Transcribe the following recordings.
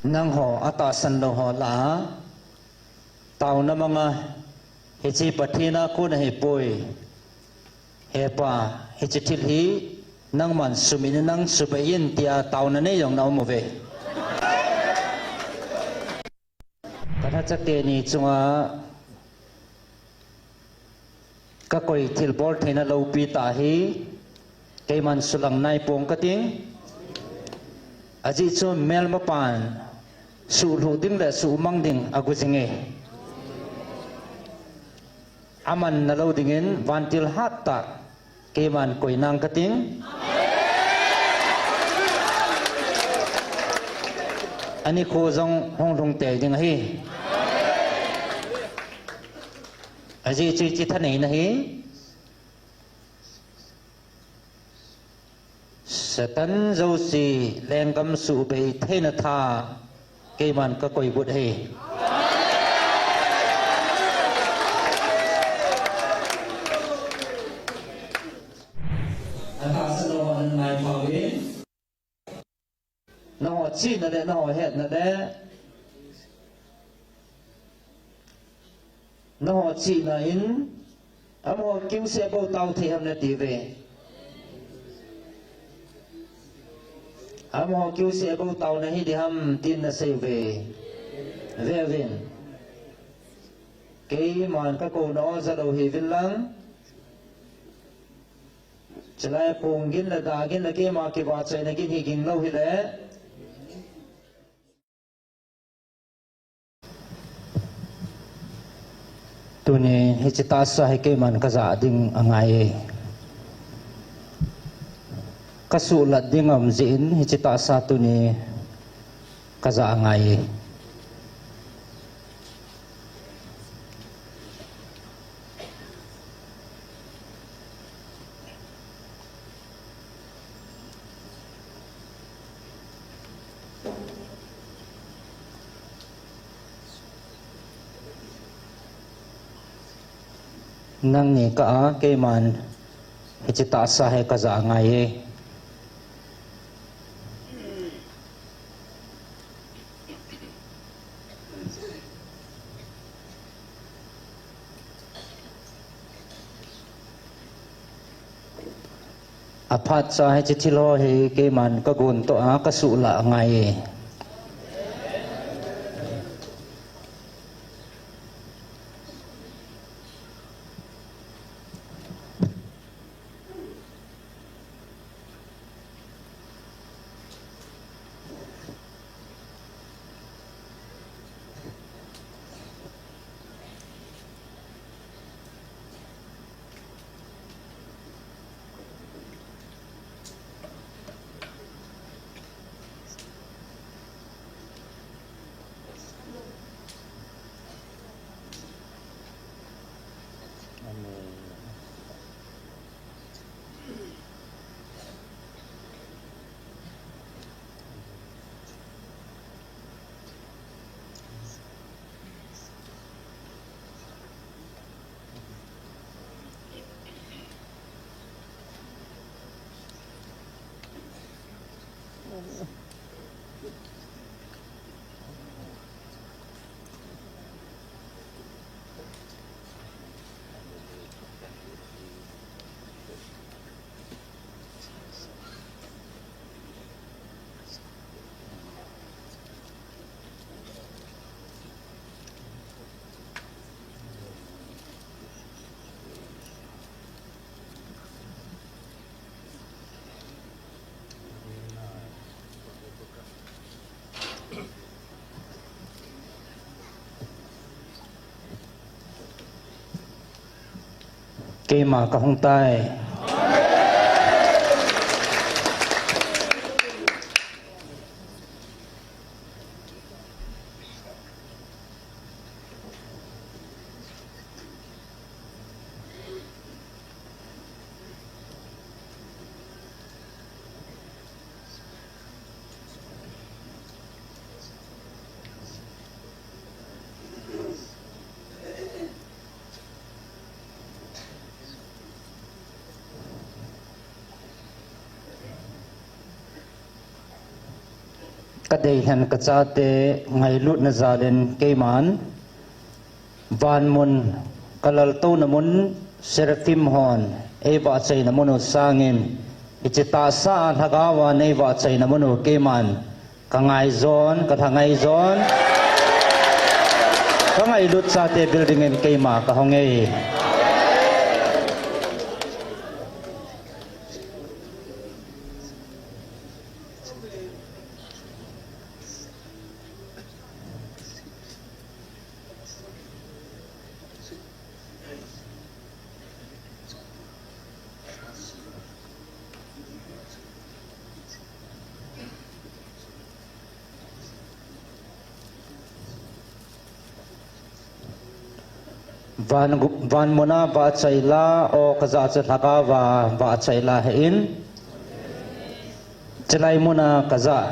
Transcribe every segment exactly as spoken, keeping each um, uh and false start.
Nangho atahsan lou ho lah a taona manga, hiche Pathen a kon ahipoi. He Pa, hiche thil hi nangman sumit in, nang subei in tia taona nei jong na um uve. Ka lhacha teni chunga ka koi thilbol theina loupi tah hi keiman sulang nai pong kating. Ajeh chu melmapan suhlhuh ding le suhmang ding agu jinge. Aman nalou dingin vantil hattah keiman koi nang kating. Anikho jong hung lhung tei ding ahi. Ajeh chu hiche thaneina hi Satan jouse lenggam suhbei theina tha keiman ka koi got ahi. Atahsan lou ho nang nai pha uvin. Nangho chihna le nangho hetna le nangho chihna in amaho kiuseh bou tao thei ham nati uve. Amaho kiuseh bou taona hi diham tin nasei uve. Veuvin. Keiman kakouna o jalou hiuvin lang. Chulai khong gin le da gin le keima kivahchoina gin hi ging lou hile. Tuni hiche tahsa hi keiman kajah ding angai e. Kasuhlat ding aum jeh in hiche tahsa tuni kajah angai e. Nangni kah a keiman hiche tahsa hi kajah angai e. Aphat cha hiche thil ho hi keiman kagon toh a kasuhlah angai e. Keima kahung tai. Ka deilhen ka chate ngailutna jalin keiman vanmun ka laltouna mun Seraphim hon eivahchoina mun u sangin, hiche tahsa a lhagao a neivahchoina mun u keiman ka ngaijon, ka lhangai jon. Ka ngailut chate building in keima ka hong e. Van, van muna vahchoi la, o ka jah chu lhagao a vahchoi la hih in. Chulai muna ka jah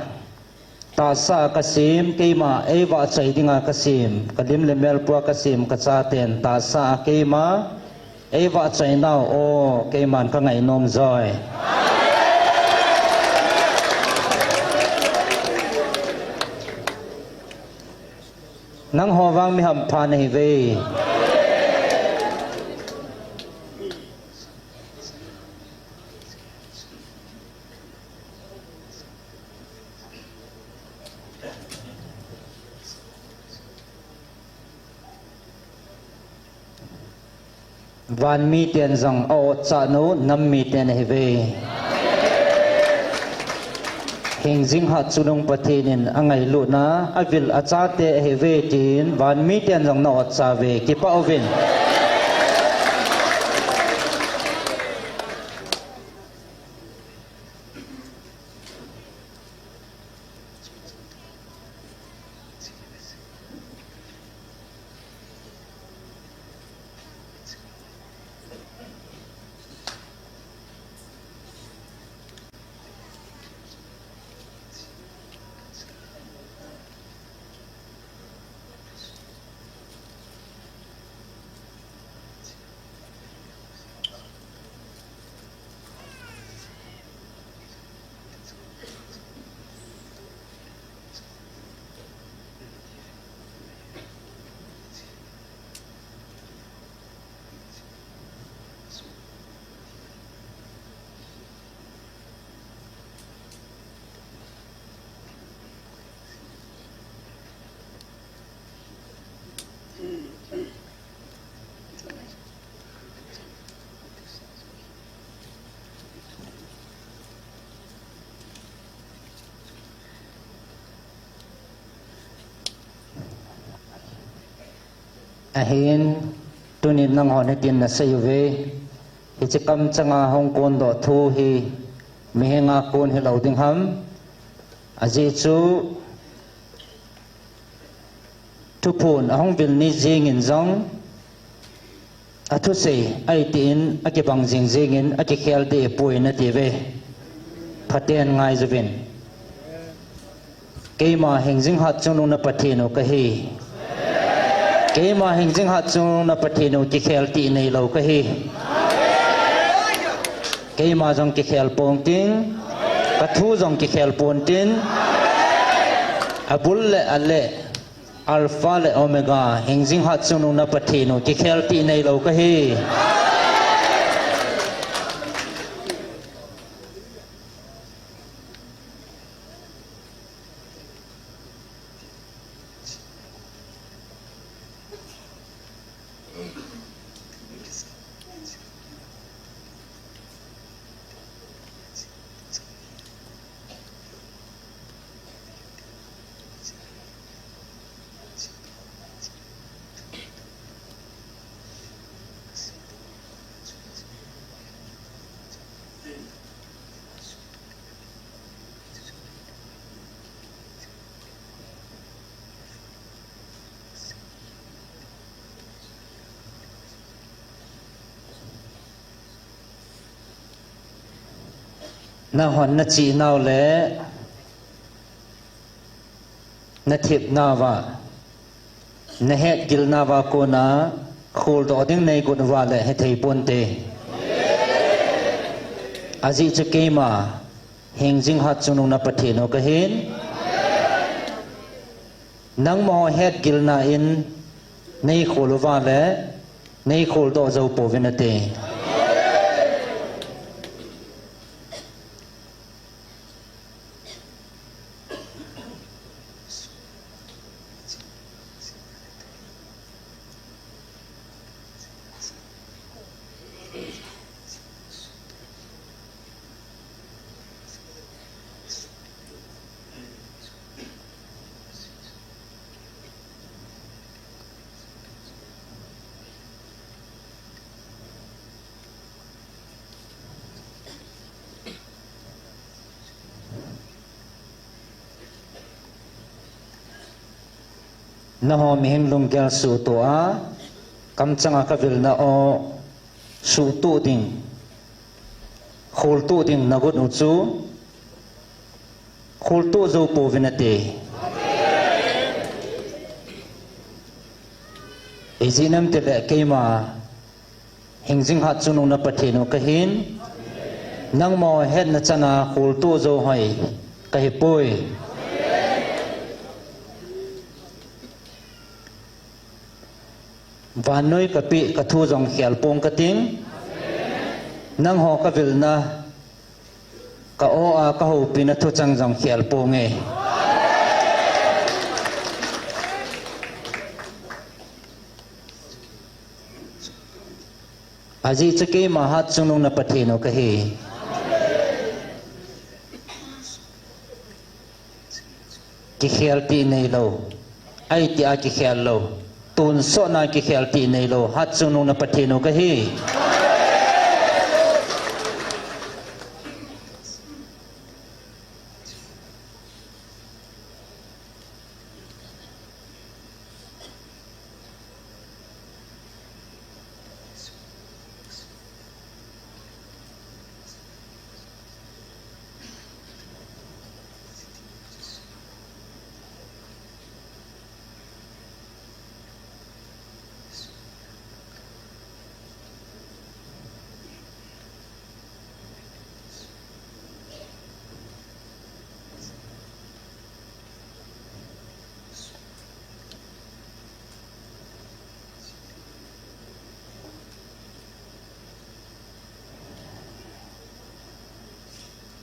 tahsa ka sem, keima eivahchoi dinga ka sem, ka lim le mel pua ka sem, ka chaten tahsa a keima eivahchoi nau, o keiman ka ngainom joi. Nangho vang mi hampha nahi ve. Van miten jong a otchah nau, nam miten ahi ve. Hingjing Hatchungnung Pathen in angailutna avil achate ahi ve tin van miten jong na otchah ve, kipah uvin. Ahin, tunin nanghon hitin nasei uve. Hiche kamchanga hung kondoh thu hi mihenga kon hilou ding ham. Ajeh chu thuphon ahung vil ni jengin jong, athusei ahi tin akibang jing jengin akikhel deh poi nati uve. Phaten ngai uvin. Keima Hingjing Hatchungnung na Pathen u kahi. Keima Hingjing Hatchungnung na Pathen u kikhel tih neilou kahi. Keima jong kikhel pon tin, ka thu jong kikhel pon tin, abul le ale, Alpha le Omega, Hingjing Hatchungnung na Pathen u kikhel tih neilou kahi. Nanghon nachih nau le nathep nauva, nahet gil nauva kona kholdoh ding neigot uva le hethei ponte. Ajeh chu keima Hingjing Hatchungnung na Pathen u kahin. Nangma hetgilna in neikhol uva le, neikhol doh jou pouvin ati. Nangho mihem lunggel suhtoh a, kamchanga kavilna u suhtoh ding, kholtoh ding nagot u chu, kholtoh jou pouvin ati. Ijeh inem itile keima hingjing hatchungnung na Pathen u kahin, nangma hetna chana kholtoh jou hoi kahipoi. Vannoi kapeh kathu jong khel pong kating, nangho kavilna, ka-o a kahoupina thucheng jong khel ponge. Ajeh chu keima hatchungnung na Pathen u kahi. Kikhel tih neilou, ahi tia kikhel lou, tonsotna kikhel tih neilou, hatchungnung na Pathen u kahi.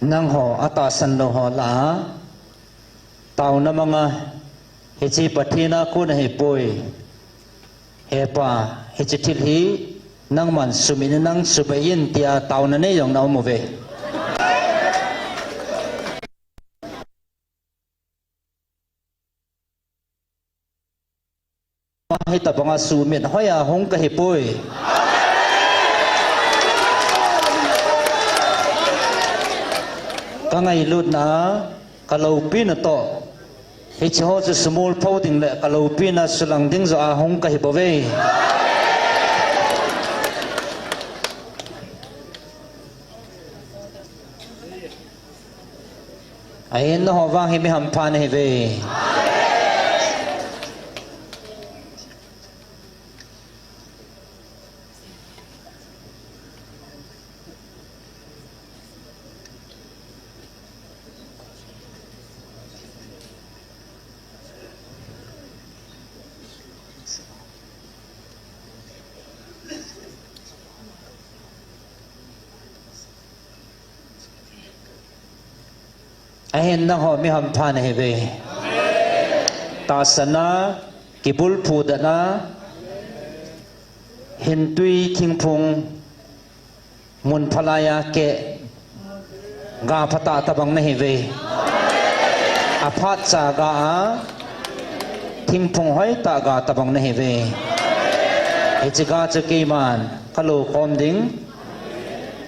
Nangho atahsan lou ho lah a taona manga, hiche Pathen a kon ahipoi. He Pa, hiche thil hi nangman sumit in, nang sumit in tia taona nei jong na um uve. Hitobanga sumit hoiya hung kahipoi. Kangailutna, kaloupina toh, hiche ho chu sumol pho ding le kaloupina sulang ding joh a hung kahibouve. Ahin, nangho vang hi mi hampha nahiuve. Ahin, nangho mi hampha nahiuve. Tahsanna, kibulphu dana, hintui thingphung mun phalai a keh, ga phatah tobang nahiuve. Aphatcha ga a, thingphung hoitah ga tobang nahiuve. Hiche ga chu keiman kalou khom ding,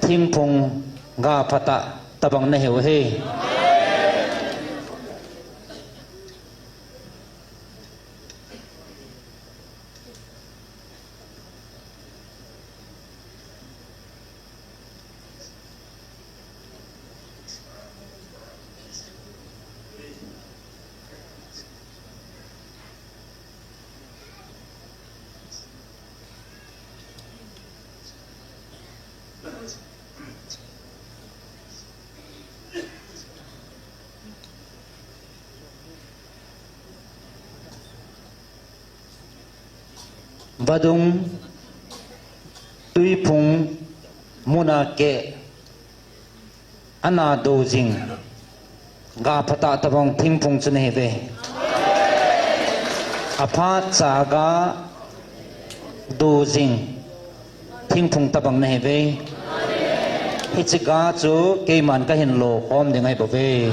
thingphung ga phatah tobang nahiu ahi. Vadung, Tuiphung, muna keh, ana do jing, ga phatah tobang thingphung chu nahiuve. Aphat cha ga do jing, thingphung tobang nahiuve. Hiche ga chu keiman kahin lo khom ding ahibouve.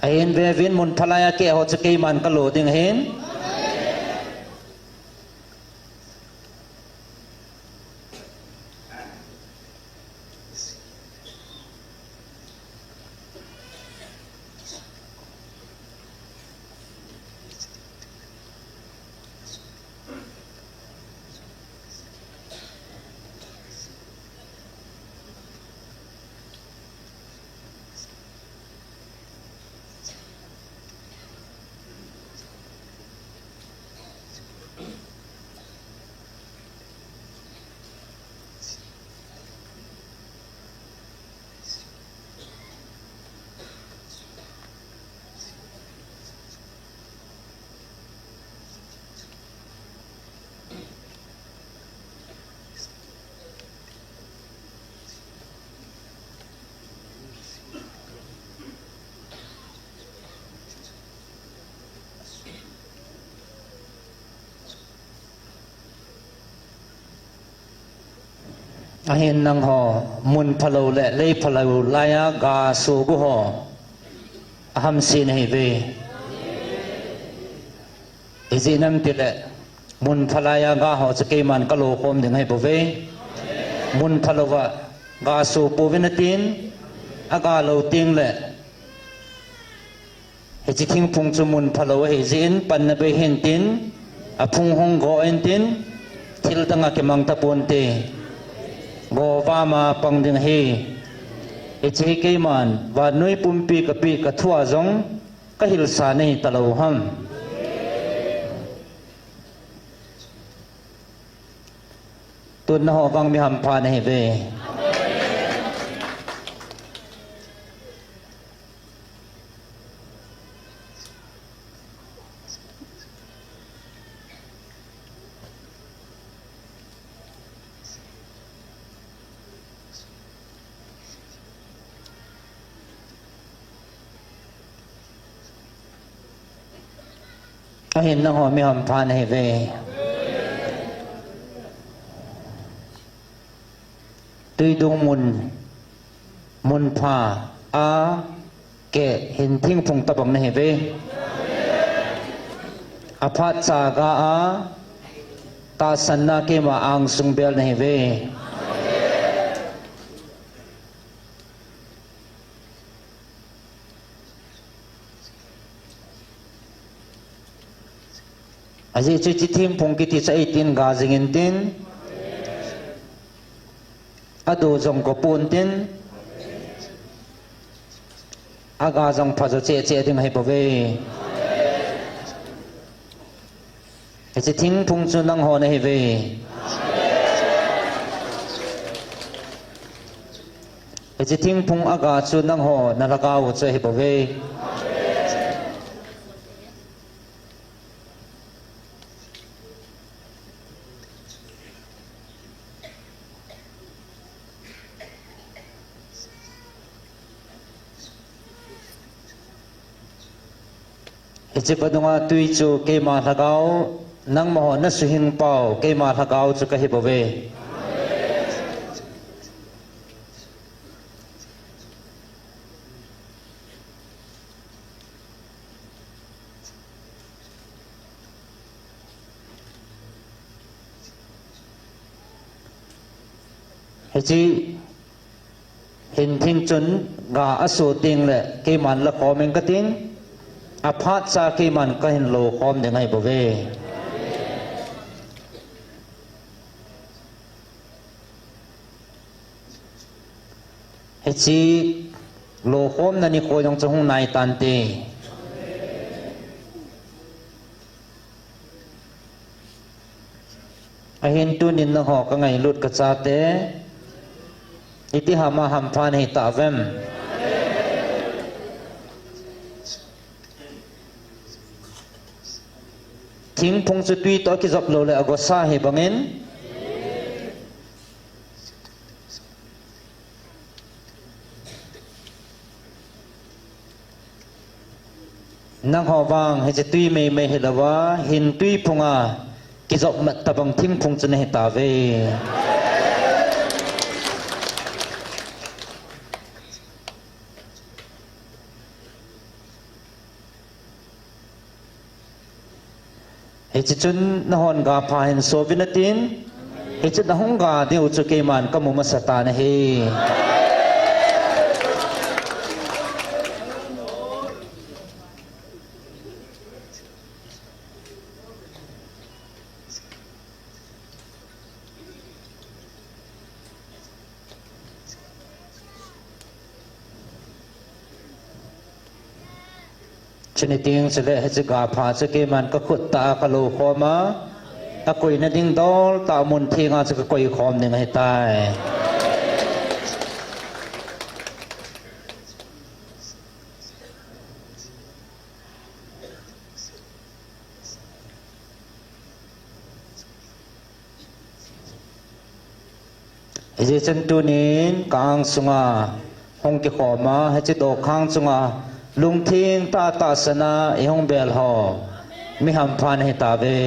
Ahin veuvin, mun phalai a keh ho chu keiman kalo ding ahin. Ahin nangho, mun phalou le lei phalou laiya ga sohbu ho, ahamse nahiuve. Ijeh inem itile, mun phalai a ga ho chu keiman kalo khom ding ahibouve. Mun phalou a ga sohpouvin atin, aga lou tengle, hiche thingphung chu mun phalou ahijeh in, panna bei hintin, aphung hung go intin, thil dang akimang taponte. Go vama pang ding ahi. Hiche hi keiman vannoi pumpi kapeh kathua jong kahilsa nahi talou ham? Tun nangho vang mi hampha nahiuve. Ahin nangho mi hampha nahiuve. Tuidung mun, mun pha a keh hin thingphung tobang nahiuve. Aphat cha ga a tahsanna keima angsung bel nahiuve. Ajeh chu hiche thingphung kiti chu eitin ga jing intin, ado jong go pontin, aga jong pha jo cheh cheh ding ahibouve. Hiche thingphung chu nangho nahiuve. Hiche thingphung aga chu nangho nalhagao chu ahibouve. Hiche vadunga tui chu keima lhagao, nangmaho nasuhing pau keima lhagao chu kahibouve. Hiche hin thing chun ga asoh tengle keiman lakhom ing katin, aphat cha keiman kahin lokhom ding ahibouve. Hiche lokhomna nikho jong chu hung naitante. Ahin tunin nangho kangailut kachate, itihama hampha nahitauvem? thingphung chu tui toh kijop lou le agosa hi bangin. Nangho vang hiche tui meimei hilouva, hin tui phunga kijop mat tabang thingphung chu nahi tauve. Hiche chun nahon ga pha hin so uvin atin, hiche nahung ga diu chu keiman kamu masa tan ahi. Chuni teng chule hiche ga pha chu keiman kakhut tah a kalou khom a, akoina ding dol tah mun thenga chu kakoi khom ding ahitai. Hijeh chun tunin ka angsunga hung kikhoma, hiche dokhang chunga lungtheng tah tahsana ihung bel ho, mi hampha nahi tauve.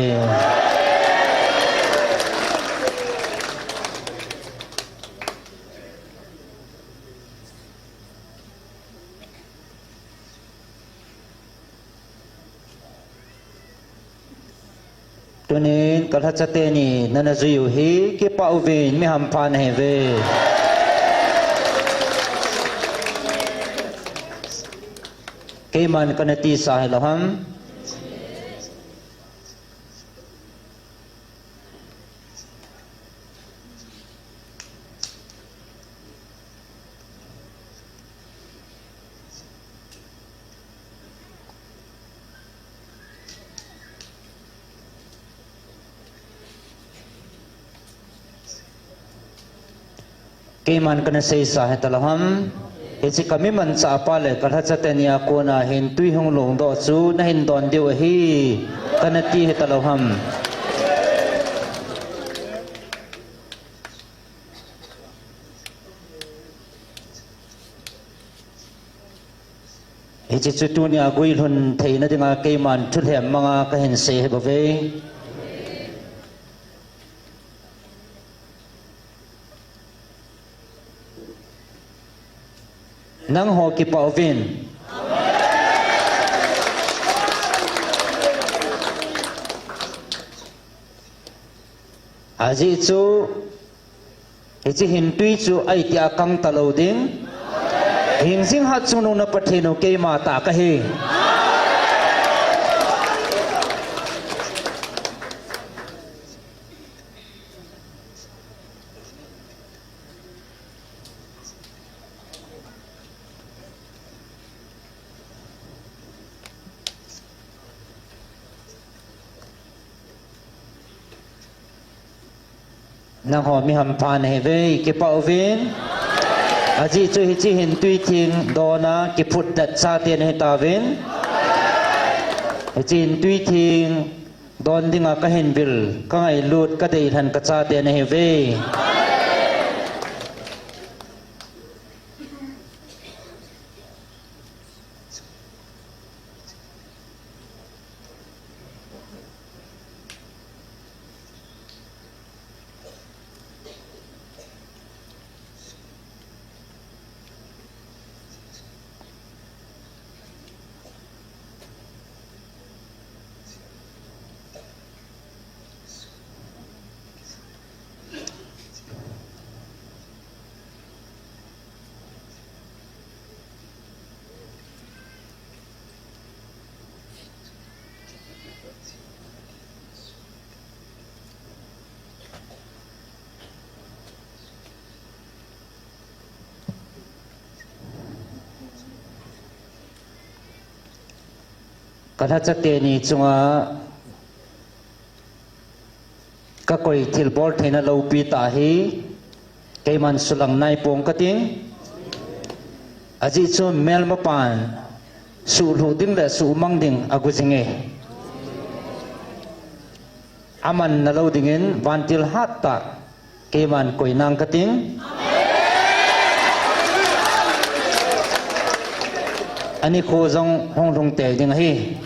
Tunin kalhacha teni nana jui u hi kipah uvin, mi hampha nahiuve. Keiman kana tisa hilou ham? Keiman kana seisa hitalou ham? Hiche kami manchah pa le kalhacha teni a kona hin tui hung longdoh chu nahin don diu ahi, kana ti hitalou ham? Hiche chu tunia guilhun theina dinga keiman thulhem manga kahin sei hi bouve. Nangho kipah uvin. Ajeh chu, hiche hintui chu aiti a kang talou ding. Hingjing Hatchungnung na Pathen u keima tah kahi. Nangho mi hampha nahiuve, kipah uvin. Ajeh chu hiche hintui theng dona kiphutdet chate nahitauvin. Hiche hintui theng don dinga kahin vil, kangailut, kadeilhen kachate nahiuve. Kalhacha teni chunga kakoi thilbol theina loupi tah hi keiman sulang naipong kating. Ajeh chu melmapan suhlhuh ding le suhmang ding agu jinge. Aman nalou dingin vantil hattah keiman koi nang kating. Anikho jong hung lhung tei ding ahi.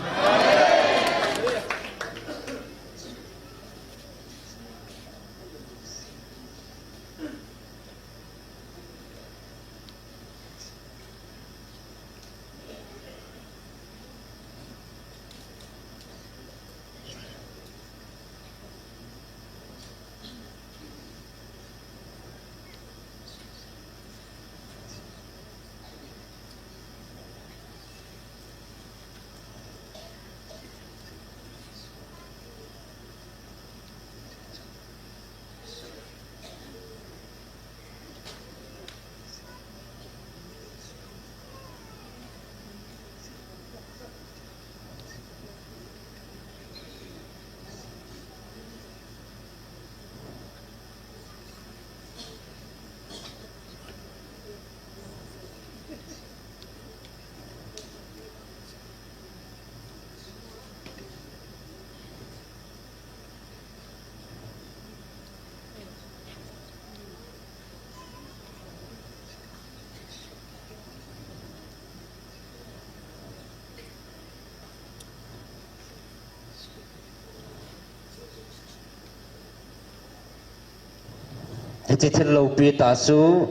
Hiche thil loupi tah chu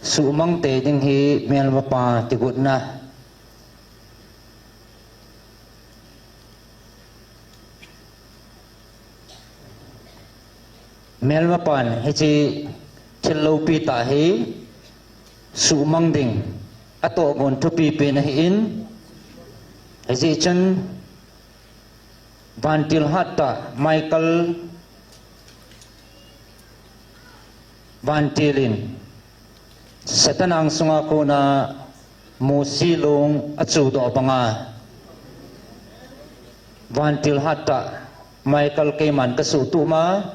suhmang tei ding hi melmapa kigotna. Melmapan hiche thil loupi tah hi suhmang ding atohgon thupi pen ahin, hijeh chun vantil hattah Michael vantil in Satan angsunga kona Mosi long achudoh banga vantil hattah Michael keiman kasuhtup ma.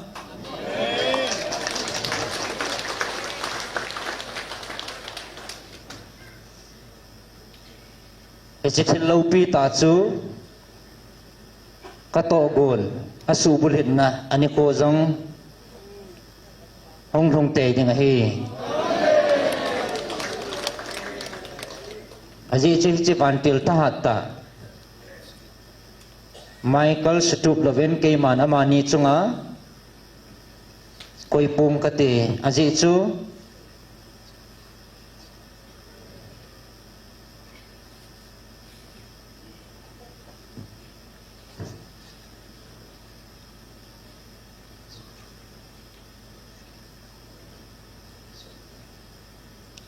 Hiche thil loupi tah chu katohgon asuhbulhitna anikho jong hung lhung tei ding ahi. Ajeh chu hiche vantil thahat tah Michael suhtup louvin keiman amani chunga koipong kate, ajeh chu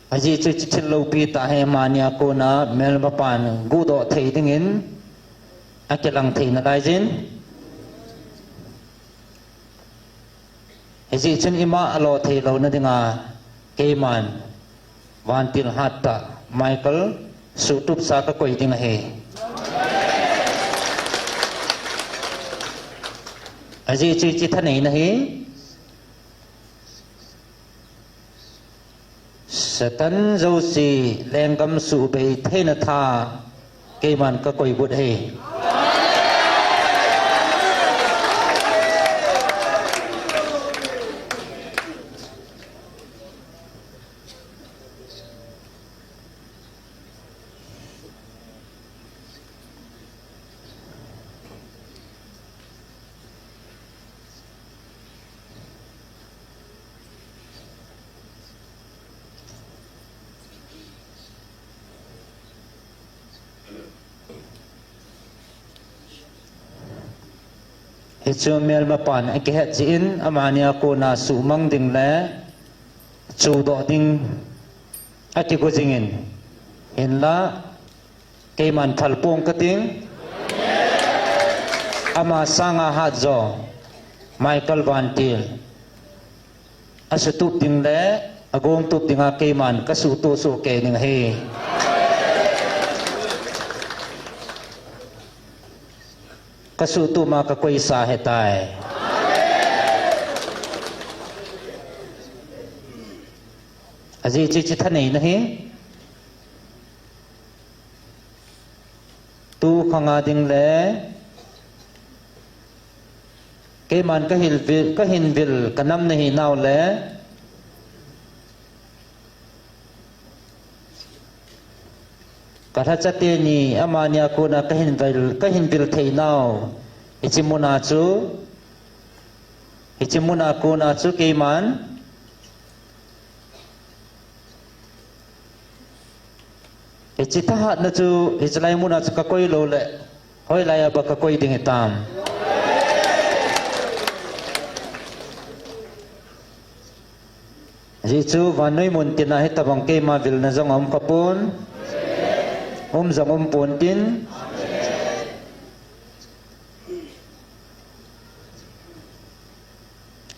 ajeh chu hiche thil loupi tah hi amani a kona melmapan guhdoh thei dingin akilang thei nalaijin. Hijeh chun ima alo thei louna dinga keiman vantil hattah Michael suhtupsa kakoi ding ahi. Ajeh chu hiche thaneina hi Satan jouse lenggam suhbei theina tha keiman kakoi got ahi. Hichu melmapan akihet jeh in amani a kona suhmang ding le chuhdoh ding akigo jingin, hinla keiman phalpong kating, ama sanga hatjo Michael vantil asuhtup ding le agongtup dinga keiman kasuhtup soh kei ding ahi. Kasuhtup ma kakoisa ahitai. Ajeh chu hiche thaneina hi tukhanga ding le Keiman ka hin vil, ka hin vil ka nam nahi nau le, ka lhacha teni amani a kona ka hin vil, ka hin vil thei nau. Hiche muna chu, hiche muna kona chu keiman hiche thahatna chu, hiche lai muna chu ka koi lou le, hoilai a ba ka koi ding hitam. Ajeh chu vannoi mun tina hitabang keima vilna jong aum khapon, um jong um pon tin.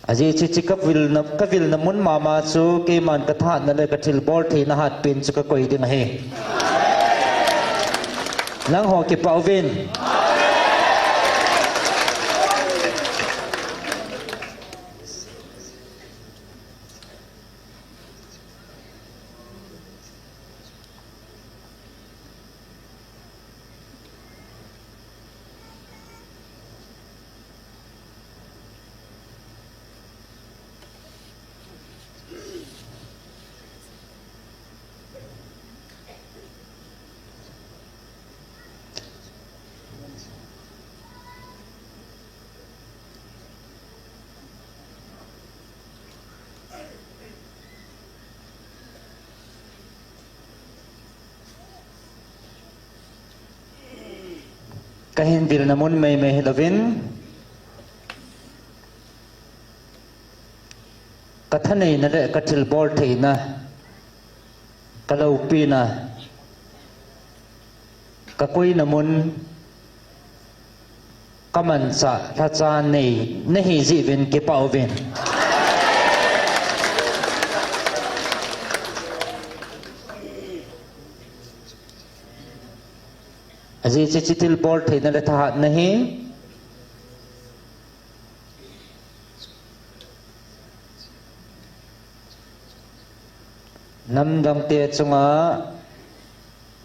Ajeh chu hiche ka vilna, ka vilna mun mama chu keiman ka thahatna le ka thilbol theina hatpen chu ka koi ding ahi. Nangho kipah uvin. Ka hin vilna mun meimei hilouvin, ka thaneina le ka thilbol theina, ka loupina, ka koina mun, ka manchah lhacha nei nahi jeh uvin kipah uvin. Ajeh chu hiche thilbol theina le thahatna hi namdangte chunga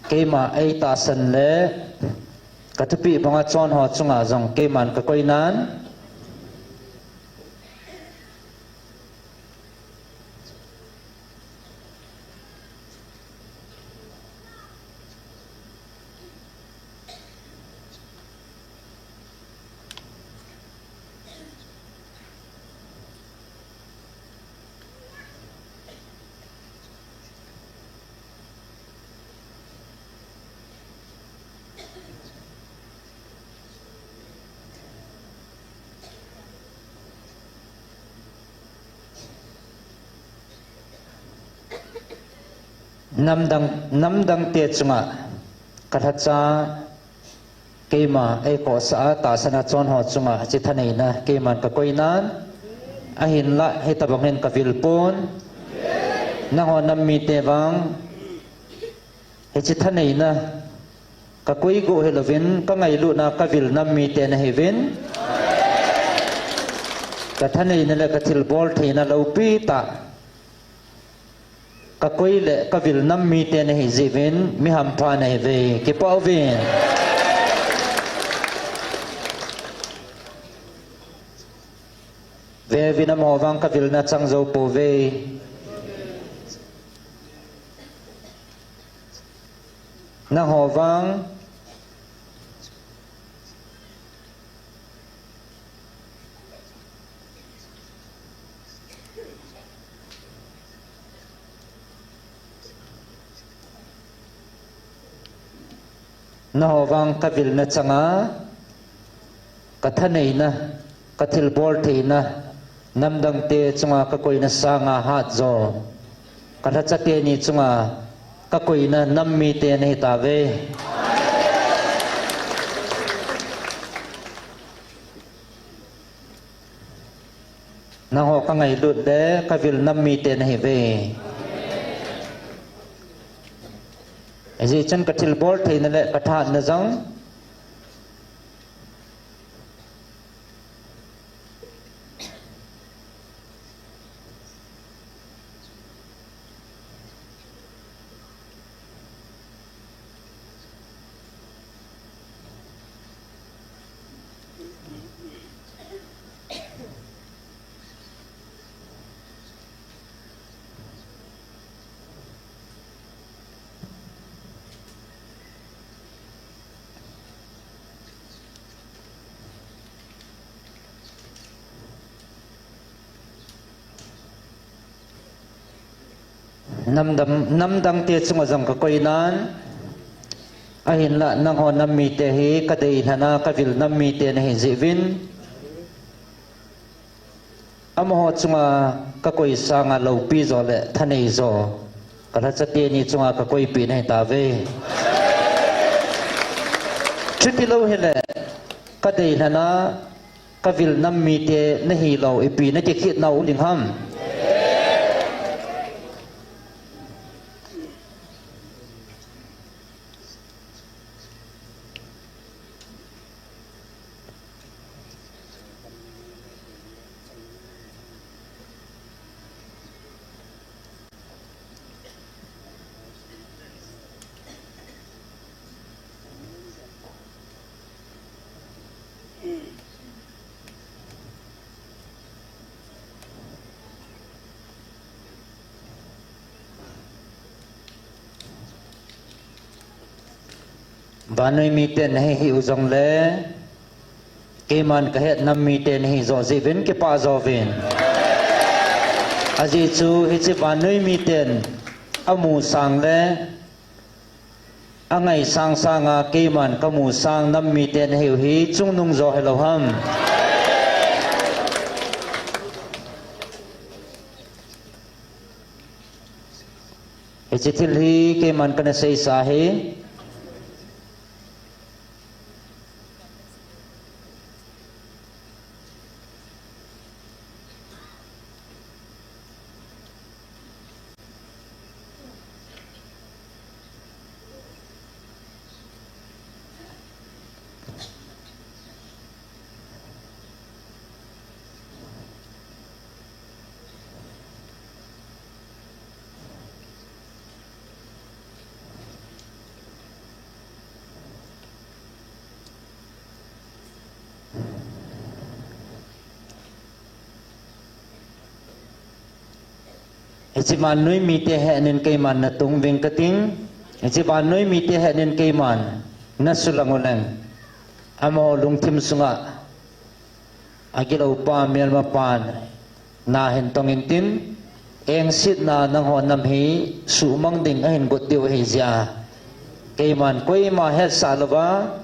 keima eitahsan le ka thupeh banga chon ho chunga jong keiman ka koinan, Namdang, namdangte chunga ka lhacha keima eikohsah a tahsan a chon ho chunga hiche thaneina keiman ka koinan, ahinlah hitabang hin ka vilpon. Nangho nam mite vang hiche thaneina ka koi got hilouvin, ka ngailutna ka vil nam mite nahiuvin, ka thaneina le ka thilbol theina loupi tah ka koi le ka vil nam mite nahi jeh uvin, mi hampha nahiuve, kipah uvin. Veuvin, amaho vang ka vilna chang jou pouve. Nangho vang Nangho vang ka vilna changa, ka thaneina, ka thilbol theina, namdangte chunga ka koina sanga hatjo, ka lhacha teni chunga ka koina nam mite nahitauve. Nangho ka ngailut le ka vil nam mite nahiuve. Hijeh chun ka thilbol theina le ka thahatna jong Namdang, namdang te chunga jong kakoi nan, ahinlah nangho nam mite hi kadeilhen a kavil nam mite nahi jeh uvin, amaho chunga kakoi sanga loupi jo le thanei jo kalhacha teni chunga kakoipeh nahi tauve. Chuti lou hile kadeilhen a kavil nam mite nahilou ipi nakikhet nau ding ham? Vannoi mite nahi hih u jongle, keiman kahet nam mite nahi joh jeh uvin kipah jo uvin. Ajeh chu hiche vannoi miten amu sang le angai sang sanga keiman kamu sang nam mite nahiu hi chungnung jo hilou ham? Hiche thil hi keiman kana seisa hi. Hiche vannoi mite hetnin keiman natong uving kating. Hiche vannoi mite hetnin keiman nasulang uleng, amaho lungthim sunga agiloupa melmapan nahin tong intin, engsetna nangho nam hi suhmang ding ahin got diu ahi jeh a, keiman koima hetsah louva,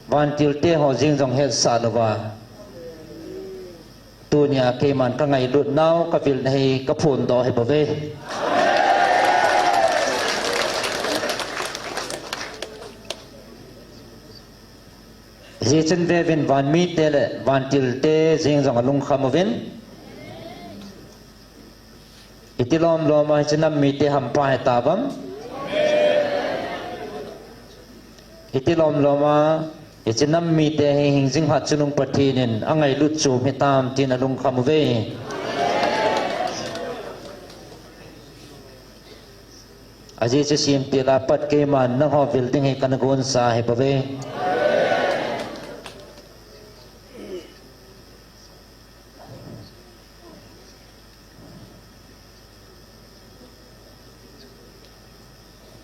vantilte ho jeng jong hetsah louva, tunia keiman kangailut nau kavilna hi kaphondoh ahi bouve. Hijeh chun veuvin, vanmite le vantilte jeng jong alungkham uvin. Iti lom loma hiche nam mite hampha hitauvem? Iti lom loma hiche nam mite hi hingjing hatchungnung Pathen in angailut chom hitam tin alungkham uve. Ajeh chu semtil a pat keiman nangho vil ding hi kana gonsa ahi bouve.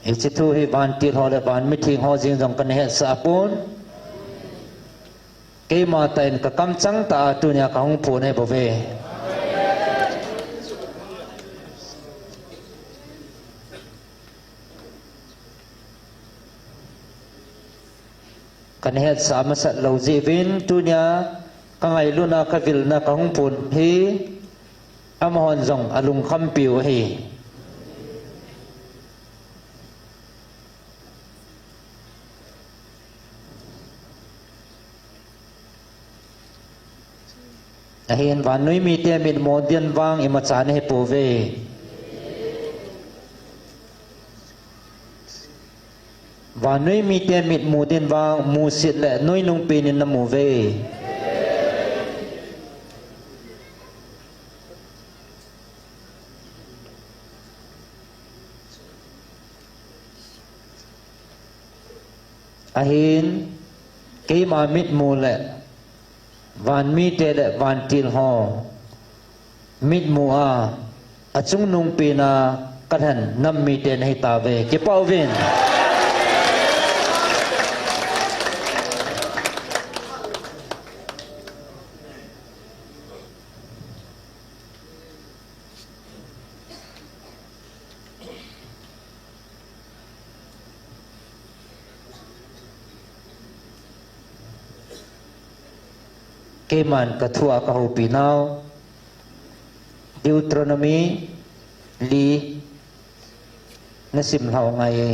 Hiche thu hi vantil ho le van mitheng ho jeng jong kana hetsah pon. Keima tah in kakamchang tah a tunia kahung phon ahi bouve. Kana hetsah masat lou jeh uvin tunia kangailutna, kavilna, kahung phon hi amahon jong alungkhampiu ahi. Ahin vannoi mite mitmu din vang imacha nahipouve. Vannoi mite mitmu din vang musit le noinungpen in namu uve. Ahin keima mitmu le vanmite le vantil ho mitmu a achungnungpen a kalhen nam mite nahitauve. Kipah uvin. Keiman ka thu a ka houpi nau, Deuteronomy li na sim lhau ngai e.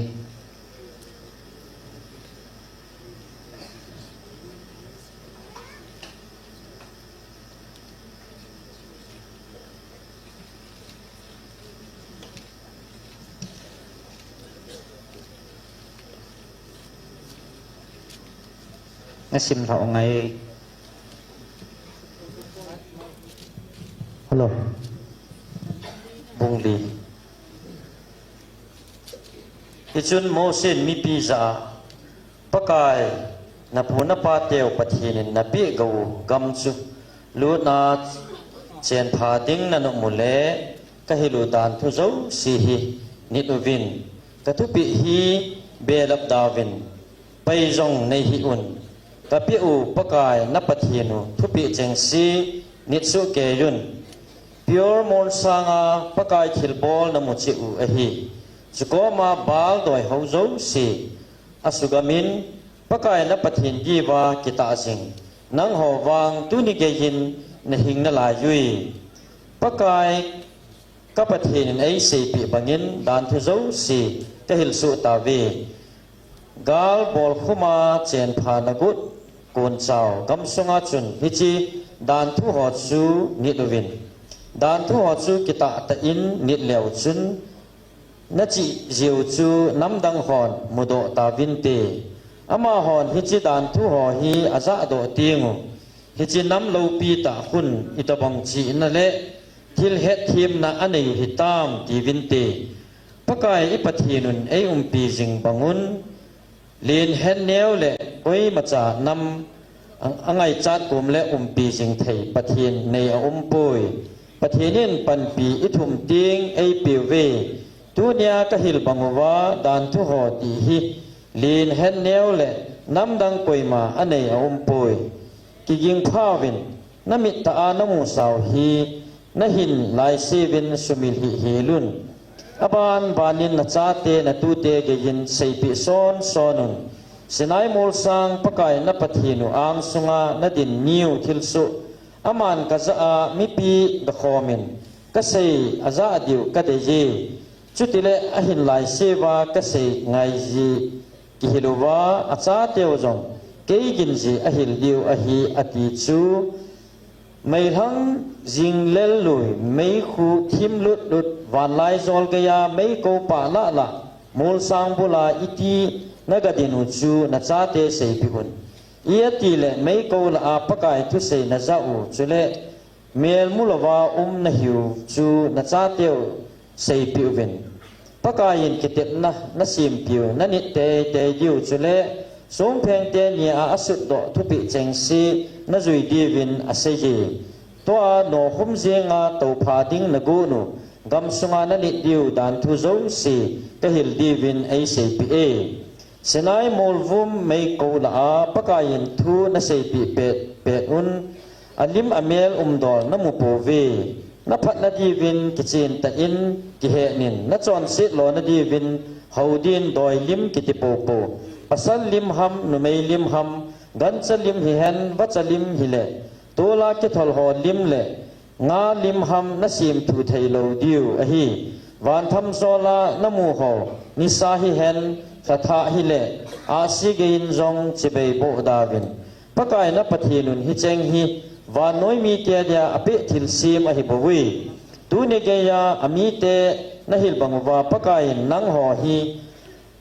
Na sim lhau ngai. Hello. Bung li. Hichun Mosen mipi jah a, Pakai, na pu na pa teu Pathen in na peh gou u gam chu lut a chen pha ding na nom u le, ka hil u dan thu jouse hi nit uvin, ka thupeh hi belap da uvin, pai jong nei hih un, ka peh u Pakai na Pathen u thupeh chengse nit soh kei un. Peor mol sanga Pakai thilbol na mu cheh u ahi. Chukoma Baal doi ho jouse a sugam in, Pakai na Pathen diuva kitah jing nangho vang tuni geiyin na hing nalai ui. Pakai ka Pathen in ei seipeh bangin dan thu jouse ka hil soh tauve. Gal bolkhum a chen pha na got kon chau gam sunga chun hiche dan thu ho chu nit uvin. Dan thu ho chu kitah tah in nit leu chun, na chih jeh u chu namdang hon mudoh tauvin te. Amahon hiche dan thu ho hi ajah doh teng u, hiche nam loupi tah khun itobang chihna le thil hetthemna anei u hitam tiuvin te. Pakai i Pathen un ei umpi jing bang un, len het neo le koimacha nam a, angaichat kom le umpi jing thei Pathen nei a um poi. Pathen in panpi ithum teng ei peuve. Tunia ka hil bang uva dan thu ho ti hi len het neo le namdang koima anei a um poi. Kiging pha uvin, na mit tah a na musau hi na hin laise uvin sumil hih hel un. Aban banin na chate na tute geiyin seipeh son son un. Sinai molsang Pakai na Pathen u angsunga na din niu thilsoh, aman ka jah a mipi ga khom in ka sei ajah diu ka dei e. Chutile ahin laise uva ka sei ngai jeh kihil uva, achateu jong kei gin jeh ahil diu ahi, ati chu. Meilhang jing lel lui, meikhu thim lut lut, vanlaijol geiya meiko pah lah lah, molsang bula iti na ga din u chu na chate seipeh un. Ijeh inem itile meiko lah a Pakai thusei na jah u, chule mel mu louva um na hiu chu na chateu seipeh uvin. Pakai in kitepna na sempiu na nit teitei diu, chule songpheng teni a asutdoh thupeh chengse na jui diuvin asei e. Tua nokhum jenga toupha ding na got u gam sunga na nit diu dan thu jouse ka hil diuvin ei seipeh e. Sinai molvum meiko lah a Pakai in thu na seipeh pet pet un, alim amel umdol na mu pouve. Na phatna diuvin kichen tah in kihen in, na chonset lona diuvin hou din doi lim kiti poupou. Pasal lim ham, numei lim ham, gancha lim hihen, vacha lim hile, tola kithol ho lim le nga lim ham na semthu thei lou diu ahi. Vantham jola na mu ho, nisa hihen, lhathah hile, ahsi geiyin jong chibai boh da uvin. Pakai na Pathen un hicheng hi vannoi mite dia apeh thilsem ahi bouve. Tuni geiya amite na hil bang uva Pakai in nangho hi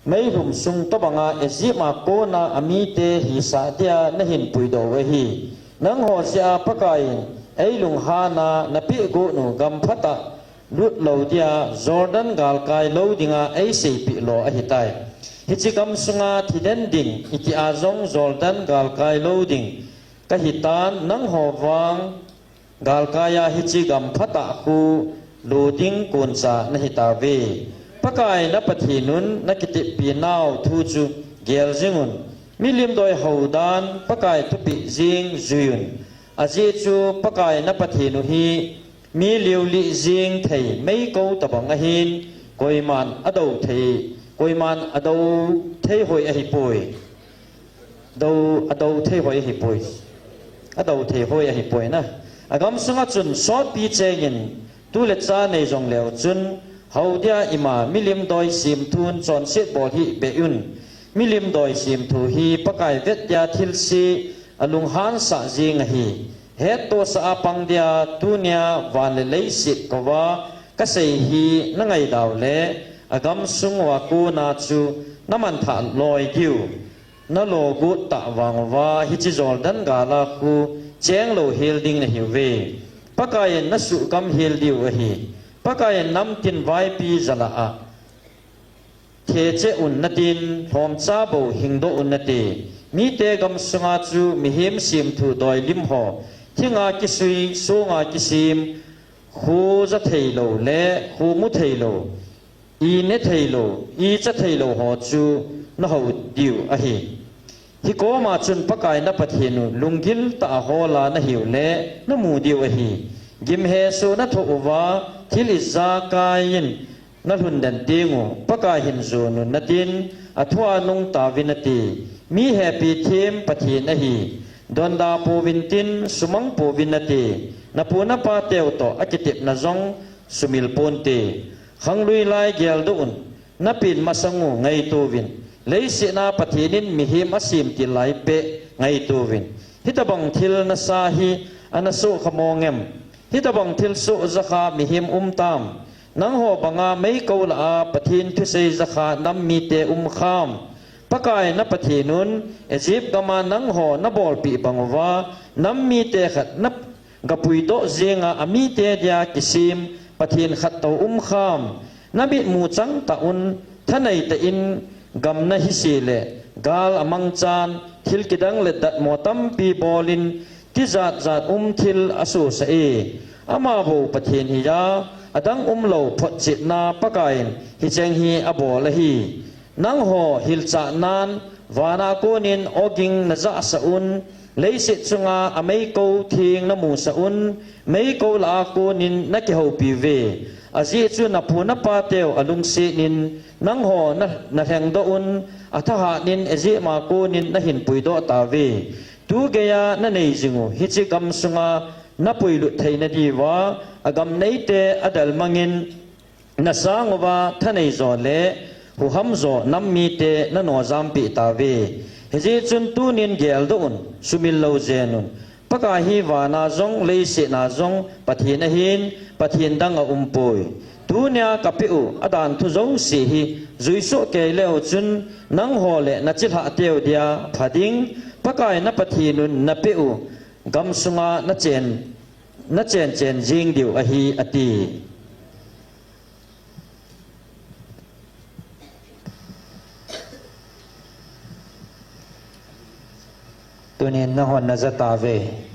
meilhum sung tobanga Egypt a kona amite hisah dia na hin puidoh u ahi. Nangho jeh a Pakai in ei lunghan a na peh got u gam phatah lut lou dia Jordan galkai lou dinga ei seipeh lou ahitai. Hiche gam sunga thiden ding iti a jong Jordan galkai lou ding kahitan, nangho vang galkai a hiche gam phatah khu lo ding koncha na hitauve. Pakai na Pathen un na kiteppi nau thu chu gel jing un. Milim doi hou dan Pakai thupeh jeng jui un. Ajeh chu Pakai na Pathen u hi mi liuli jing thei meiko tobang ahin, koiman adou thei, koiman adou thei hoi ahipoi. Dou, adou thei hoi ahipoi. adou thei hoi ahipoi na. Agam sunga chun sotpi chengin tu le cha nei jong leu chun, hou dia ima milim doi sim thun chonset bol hi be un. Milim doi sim thu hi Pakai vet dia thilse alunghan sah jing ahi. Hettohsah a pang dia tunia van le leiset kouva kasei hi nangaidau le agam sung uva kona chu namanthah loi diu. Nalo got tah vang uva hiche Jordan gal a khu cheng lou hel ding nahiuve. Pakai in nasuhgam hel diu ahi. Pakai in namtin vaipi jalah a Theche un natin, lhomcha bou hingdoh un nate. Mite gam sunga chu mihem semthu doilim ho, thinga kisui, songa kisim, kho ja theilou le kho mu theilou, i ne theilou, i cha theilou ho chu nahou diu ahi. Hikoma chun Pakai na Pathen u lunggil tah a hola nahiu le namu diu ahi. Gimhesoh nathoh uva thil ijakai in nalhun den teng u Pakai hin jon un natin, athua nungtauvin nate. Mi hepi them Pathen ahi. Donda pouvin tin, sumang pouvin nate. Napu napa teu toh akitepna jong sumil ponte. Khanglui lai geldoh un. Napin masang u ngaitouvin, leiset a Pathen in mihem asem til lai peh ngaitouvin. Hitobang thil nasa hi ana soh kha mong em? Hitobang thilsoh jakha mihem um tam? Nangho banga meikol lah a Pathen thusei jakha nam mite um kham? Pakai na Pathen un Egypt gam a nangho nabolpeh bang uva nam mite khat na gapuidoh jeng a, amite dia kisem Pathen khat tou um kham? Namitmu chang tah un, thanei tah in gam nahi se le, gal amangchan, thil kidang le datmo tampi bol in, tijat jat um thil asosah e. Ama bou Pathen hi a, adang umlou photchetna Pakai in hicheng hi abol ahi. Nangho hilchah nan, vana konin oging najahsah un, leiset chunga ameikou theng namusah un, meikol lah a konin nakihoupi uve. Ajeh chu napu napa teu alungset in, nangho na, nalhengdoh un, athahat in Egypt a konin nahin puidoh tauve. Tu geiya nanei jing u, hiche gam sunga napuilut theina diuva, agam neite adalmangin, nasang uva thanei jo le huham jo nam mite nano jampeh tauve. Hijeh chun tunin geldoh un, sumil lou jen un. Pakai hi vana jong, leiset a jong Pathen ahin, Pathen dang aumpoi. Tunia kapeh u adan thu jouse hi juisoh kei leu chun, nangho le nachilhah teu dia pha ding. Pakai na Pathen un napeh u gam sunga nachen, nachen chen jing diu ahi, ati. Tunin nahon naja tauve.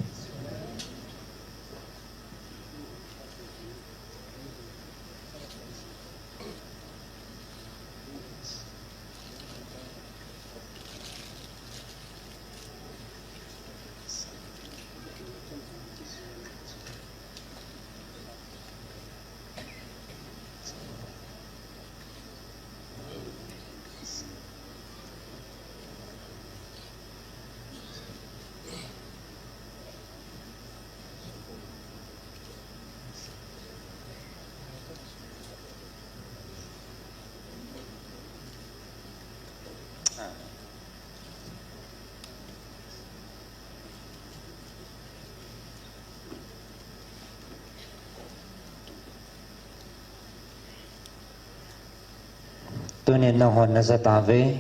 Tunin nahon naja tauve.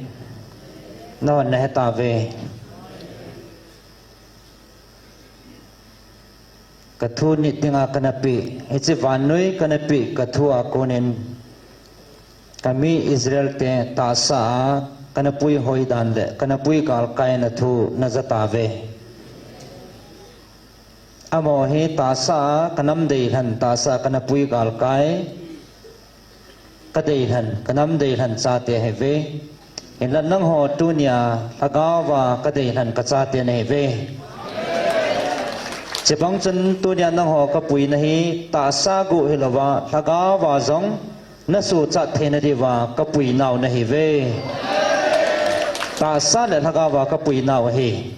Nahon nahe tauve. Kathu nitin a kanapeh, hiche vannoi kanapeh kathu a konin, kami Israel te tahsa a kanapui hoidan le kanapui galkai na thu naja tauve. Amaho hi tahsa a kanam deilhen, tahsa a kanapui galkai, kadeilhen, kanam deilhen chate ahiuve. Hinla nangho tunia lhagao va kadeilhen kachate nahiuve. Chubang chun tunia nangho kapuina hi tahsa guh hilouva, lhagao va jong nasuhchat theina diuva kapuinau nahiuve. Tahsa le lhagao va kapuinau ahi.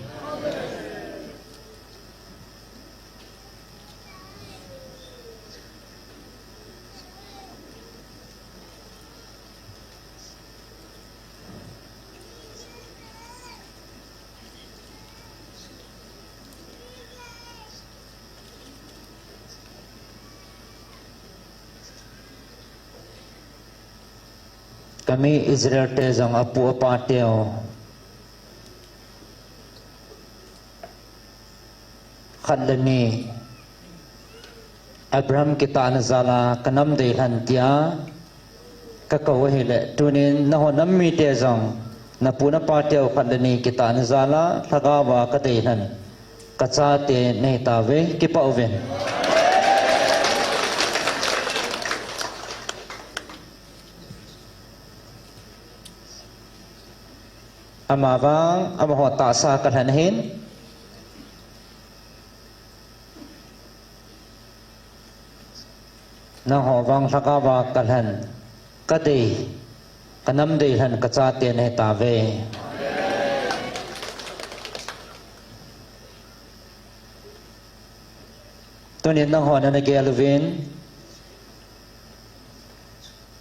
Kami Israel te jong apu apa teu khat le ni Abraham kitahna jal a kanam deilhen tia kakou ahile, tunin nangho nam mite jong napu napa teu khat le ni kitahna jal a lhagao a kadeilhen kachate nahitauve, kipah uvin. Amavang amaho tahsa kalhen ahin, nangho vang lhagao a kalhen, kadei, kanam deilhen kachate nahitauve. Tunin nanghon nagel uvin,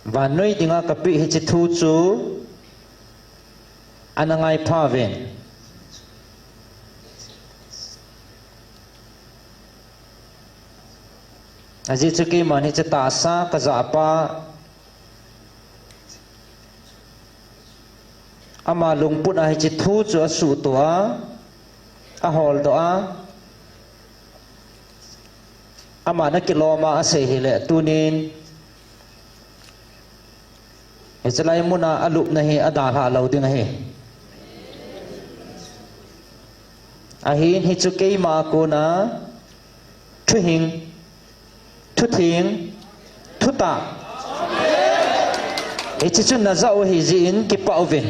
vannoi dinga kapeh hiche thu chu ana ngaipha uvin. Ajeh chu keiman hiche tahsa kajahpa, ama lungput a hiche thu chu asuhtoh a, aholdoh a, aman akilom a asei hile, tunin hiche lai muna alupna hi adalhah lou ding ahi. Ahin hichu keima a kona thuhing, thutheng, thutah, hiche chu najah u ahi jeh in kipah uvin.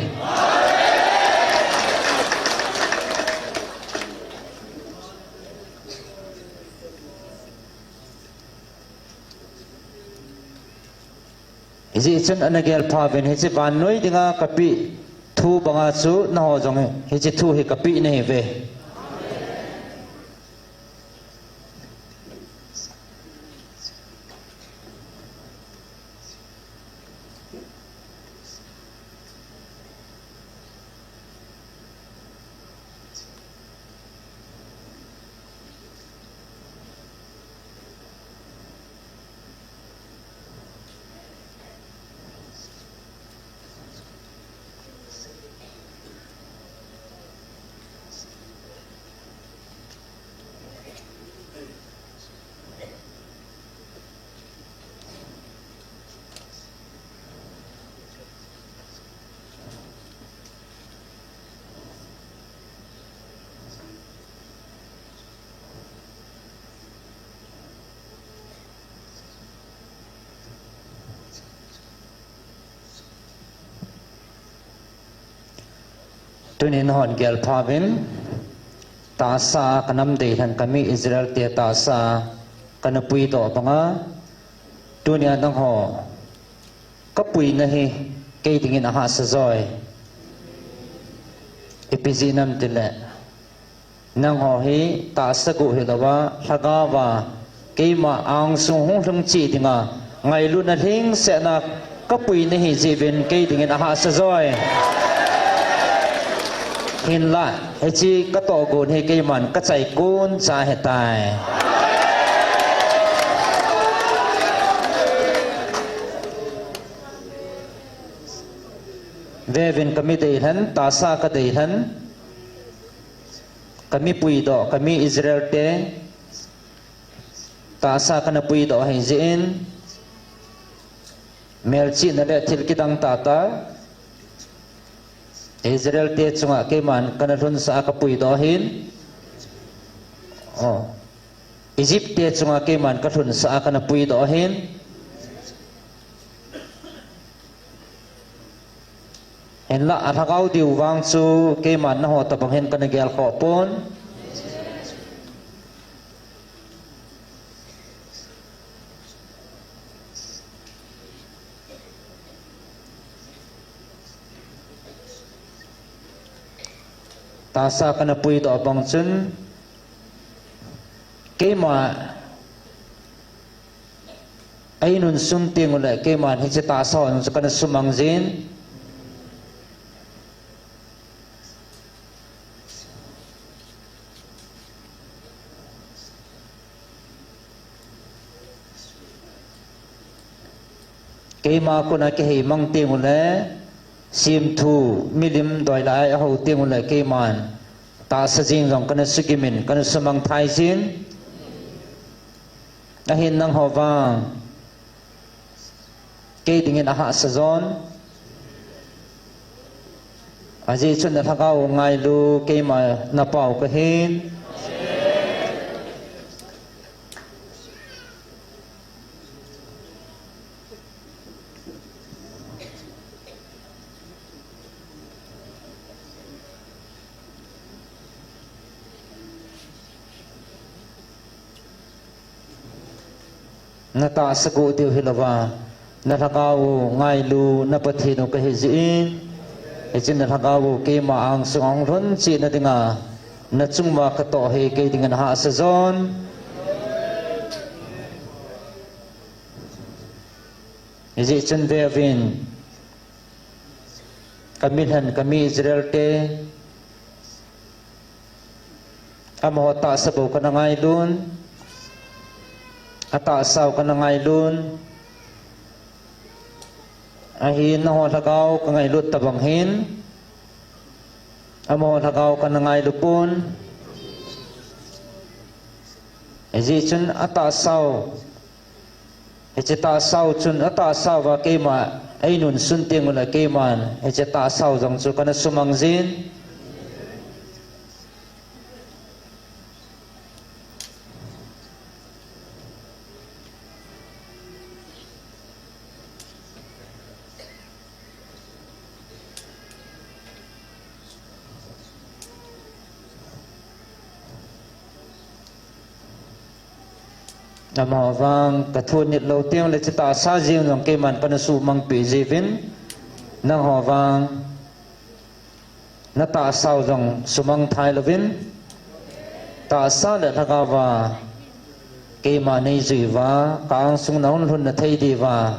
Hijeh chun ana gelpha uvin, hiche vannoi dinga kapeh thu banga chu nangho jong hiche thu hi kapeh nahiuve. Tunin nahon gelpha uvin, tahsa kanam deilhen kami Israel te tahsa kana puidoh banga, tunia nangho kapuina hi kei dingin ahahsa joi. Ipi jeh ham itile, nangho hi tahsa guh hilouva, lhagao a keima angsung hung lhung cheh dinga ngailutna lhingsetna kapuina ahi jeh uvin kei dingin ahahsa joi. Hinla, hiche katohgon hi keiman kachai koncha ahitai. Veuvin, kami deilhen, tahsa kadeilhen, kami puidoh, kami Israel te tahsa kana puidoh ahi jeh in, melchihna le thil kidang tahtah Israel te chunga keiman kana lhunsah a kapuidoh ahin, o, Egypt te chunga keiman kalhunsah a kana puidoh ahin, hinla alhagao diu vang chu keiman nangho tobang hin kana gelkhoh pon. Tahsa kana puidoh bang chun keima a-in un sung tengule keiman hiche tahsa hon chu kana sumang jin. Keima kona kihei mang teng ule, simthu, milim doi lai a hou teng ule keiman tahsa jing jong kana sugimin, kana sumang thai jin. Ahin nangho vang kei dingin ahahsa jon. Ajeh chun na lhagao u ngailu, keima na pau kahin. Na tahsa gu diu hilouva, na lhagao u ngailu, na Pathen u kahi jeh in. Hichun na lhagao u keima angsung ahung lhun cheh na dinga, na chung uva katoh hi kei dingin ahahsa jon. Hijeh chun veuvin, ka milhen, ka mi Israel te, amaho tahsa bou kana ngailun, atahsa u kana ngailun, ahin nangho lhagao ka ngailut tabang hin, amaho lhagao kana ngailu pon. Hijeh chun atahsa u, hiche tahsa u chun, atahsa uva keima einun sun teng ule keiman hiche tahsa u jong chu kana sumang jin. Amaho vang ka thunit lou teng le, hiche tahsa jeng jong keiman kana sumang peh jiuvin, nangho vang na tahsa u jong sumang thai louvin, tahsa le lhagao va keima neijui uva, ka angsung na hung lhun na thei diuva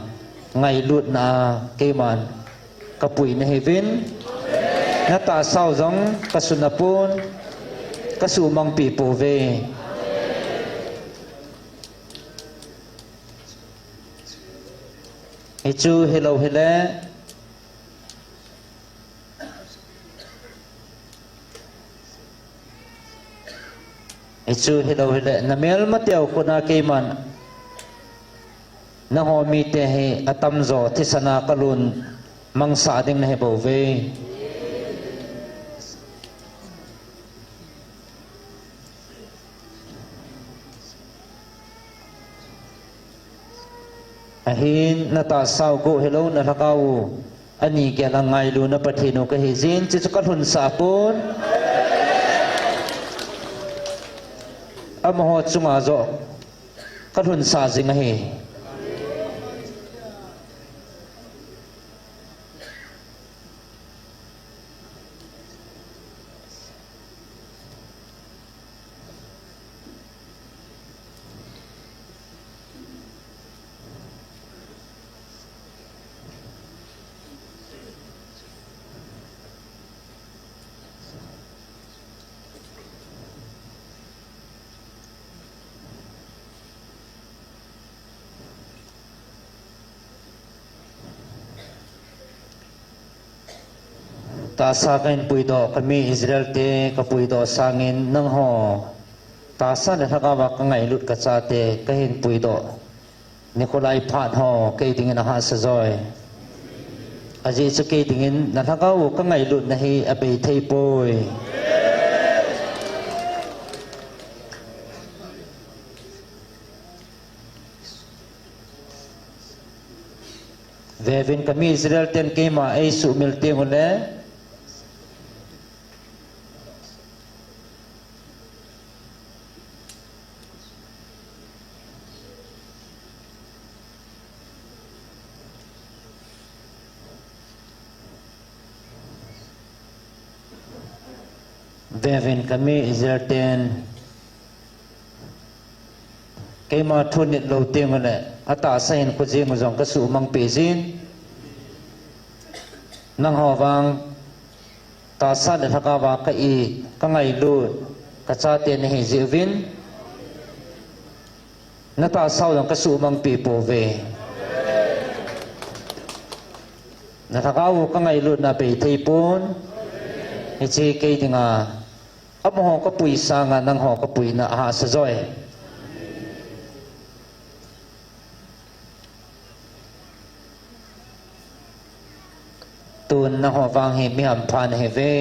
ngailutna a keiman ka pui nahiuvin, na tahsa u jong ka suna pon, ka sumang peh pouve. Hichu hilou hile, hichu hilou hile, na melmateu khut a keiman nangho mite hi atamjo thisan a kalun mangsah ding nahi bouve. Ahin na tahsa u gu hilou, na lhagao u ani gel a ngailu na Pathen u kahi jin, hichu ka lhunsah pon. Amaho chunga joh ka lhunsah jing ahi. Tahsa kahin puidoh, ka mi Israel te ka puidoh sangin nangho tahsa le lhagao a ka ngailut ka chate kahin puidoh nikho lai phat ho kei dingin ahahsa joi. Ajeh chu kei dingin na lhagao u ka ngailutna hi abei thei poi. Veuvin, ka mi Israel ten keima eisuhmil teng ule, veuvin, ka mi Israel ten keima thunit lou teng ule, atahsa hinkho jeng u jong ka suhmang peh jin. Nangho vang tahsa le lhagao a ka it, ka ngailut, ka chate nahi jeh uvin, na tahsa u jong ka suhmang peh pouve. Na lhagao ka ngailutna bei thei pon. Hiche kei dinga, amaho ka pui sanga nangho ka puina ahahsa joi. Tun nangho vang hi mi hampha nahiuve.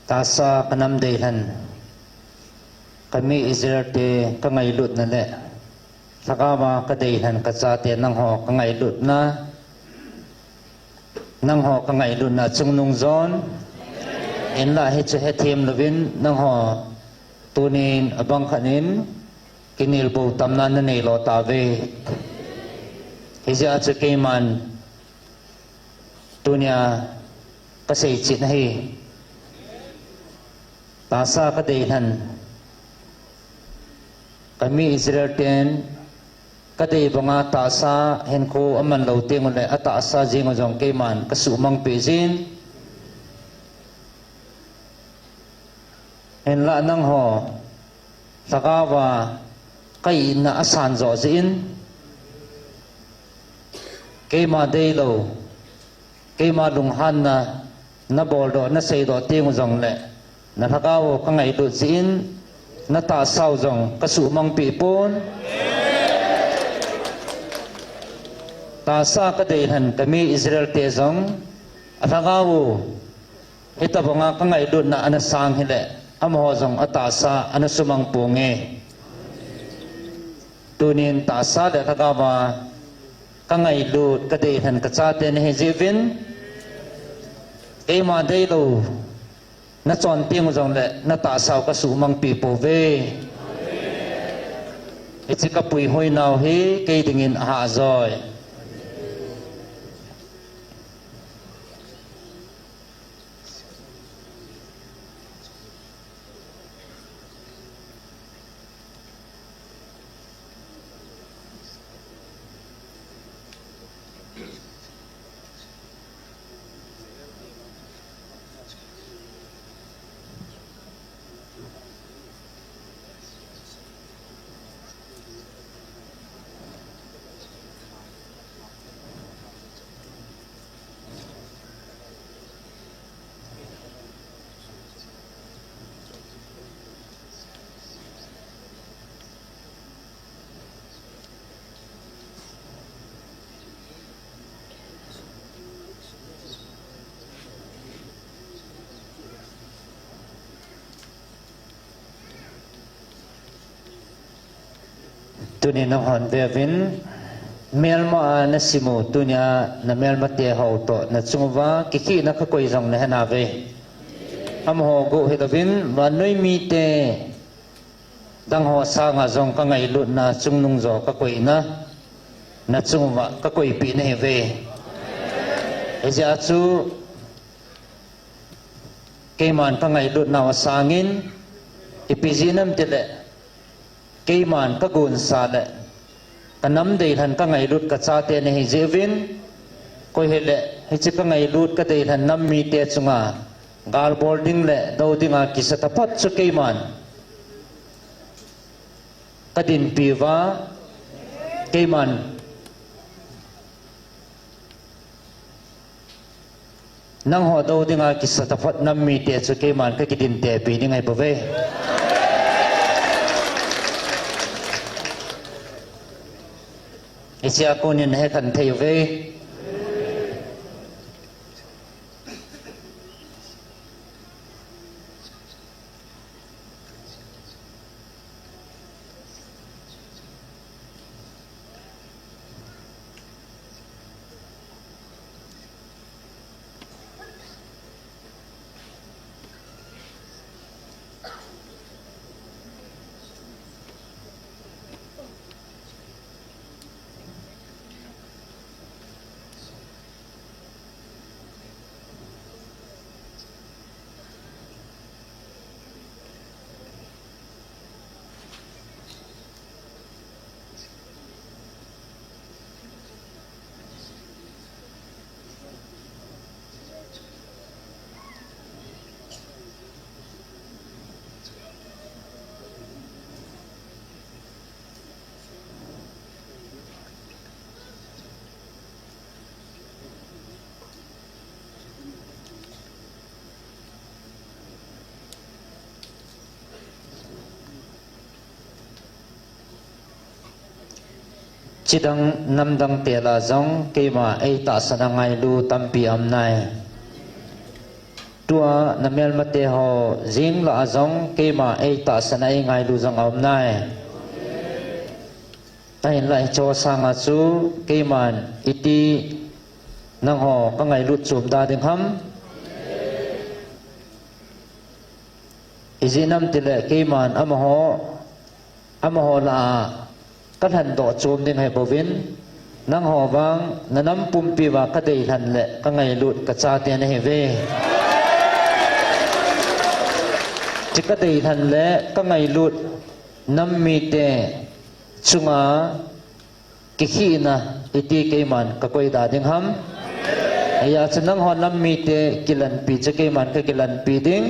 Tahsa ka nam deilhen, ka mi Israel te ka ngailutna le, lhagaova ka deilhen ka chate nangho ka ngailutna, nangho ka ngailutna chungnung jon, hinlah hichu hethem louvin nangho tunin abang khat in kinelbou tamna nanei lou tauve. Hijeh a chu keiman tunia ka seicheh ahi. Tahsa ka deilhen, ka mi Israel ten ka dei banga tahsa hinkho aman lou teng uleh atahsa jeng u jong keiman ka suhmang peh jin. Hinlah nangho lhagaova ka itna asan joh jeh in, keima deilou, keima lunghanna na boldoh, na seidoh teng u jongleh, na lhagao ka ngailut jeh in, na tahsa u jong ka suhmang peh pon. Tahsa ka deilhen ka mi Israel te jong, alhagao u, hitobanga ka ngailutna ana sang hileh, amaho jong atahsa ana sumang ponge. Tunin tahsa le lhagaova ka ngailut, ka deilhen ka chate nahi jeh uvin, keima deilou na chon teng u jongleh na tahsa u ka suhmang peh pouve. Hiche ka puihoi nau hi kei dingin ahah joi. Tuni nahon veuvin, melma a nasim u, tunia na melmate ho toh nachung uva kikhehna kakoi jong nahe nauve. Amaho bou hilouvin, vannoi mite dang ho sanga jong ka ngailutna chungnung jo kakoina, nachung uva kakoipeh nahiuve. Hijeh a chu, keiman ka ngailutnau asangin, ipi jeh ham itileh, keiman ka gonsa le, ka nam deilhen ka ngailut ka chate nahi jeh uvin, koi hileh, hiche ka ngailut ka deilhen nam mite chunga, gal bol ding le, dou dinga kisa taphot chu keiman Kadinpi uva, keiman nangho dou dinga kisa taphot nam mite chu keiman kakidintepi ding ahibouve. Hichea konin hekhen thei uve. Chidang namdang te lah a jong keima eitahsan a ngailu tampi aum nai. Tua namelmate ho jeng lah a jong keima eitahsan a eingailu jong aum nai. Ahinlah hicheho sanga chu keiman iti nangho kangailut chom da ding ham? Ijeh inem itile keiman amaho, amaho lah a kalhendoh chom ding ahibouvin, nangho vang nanam pumpi uva kadeilhen le kangailut kachate nahiuve. Hiche kadeilhen le kangailut nam mite chunga kikhihna iti keiman kakoi da ding ham? Hijeh chun nangho nam mite kilenpi chu keiman kakilenpi ding.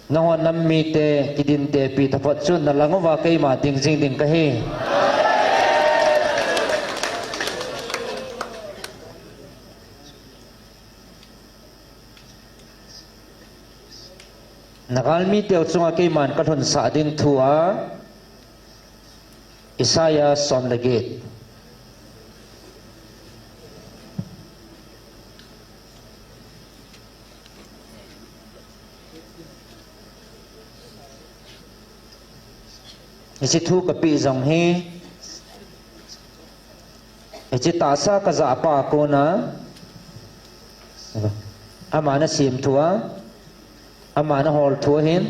Nangho nam mite kidintepi taphot chu nalang uva keima ding jing ding kahi. Nagalmi teu chunga keiman kalhunsah ding thu a, Isaiah som le get. Hiche thu kapeh jong hi, hiche tahsa kajah pa a kona, ama nasem thu a, ama nahol thu ahin,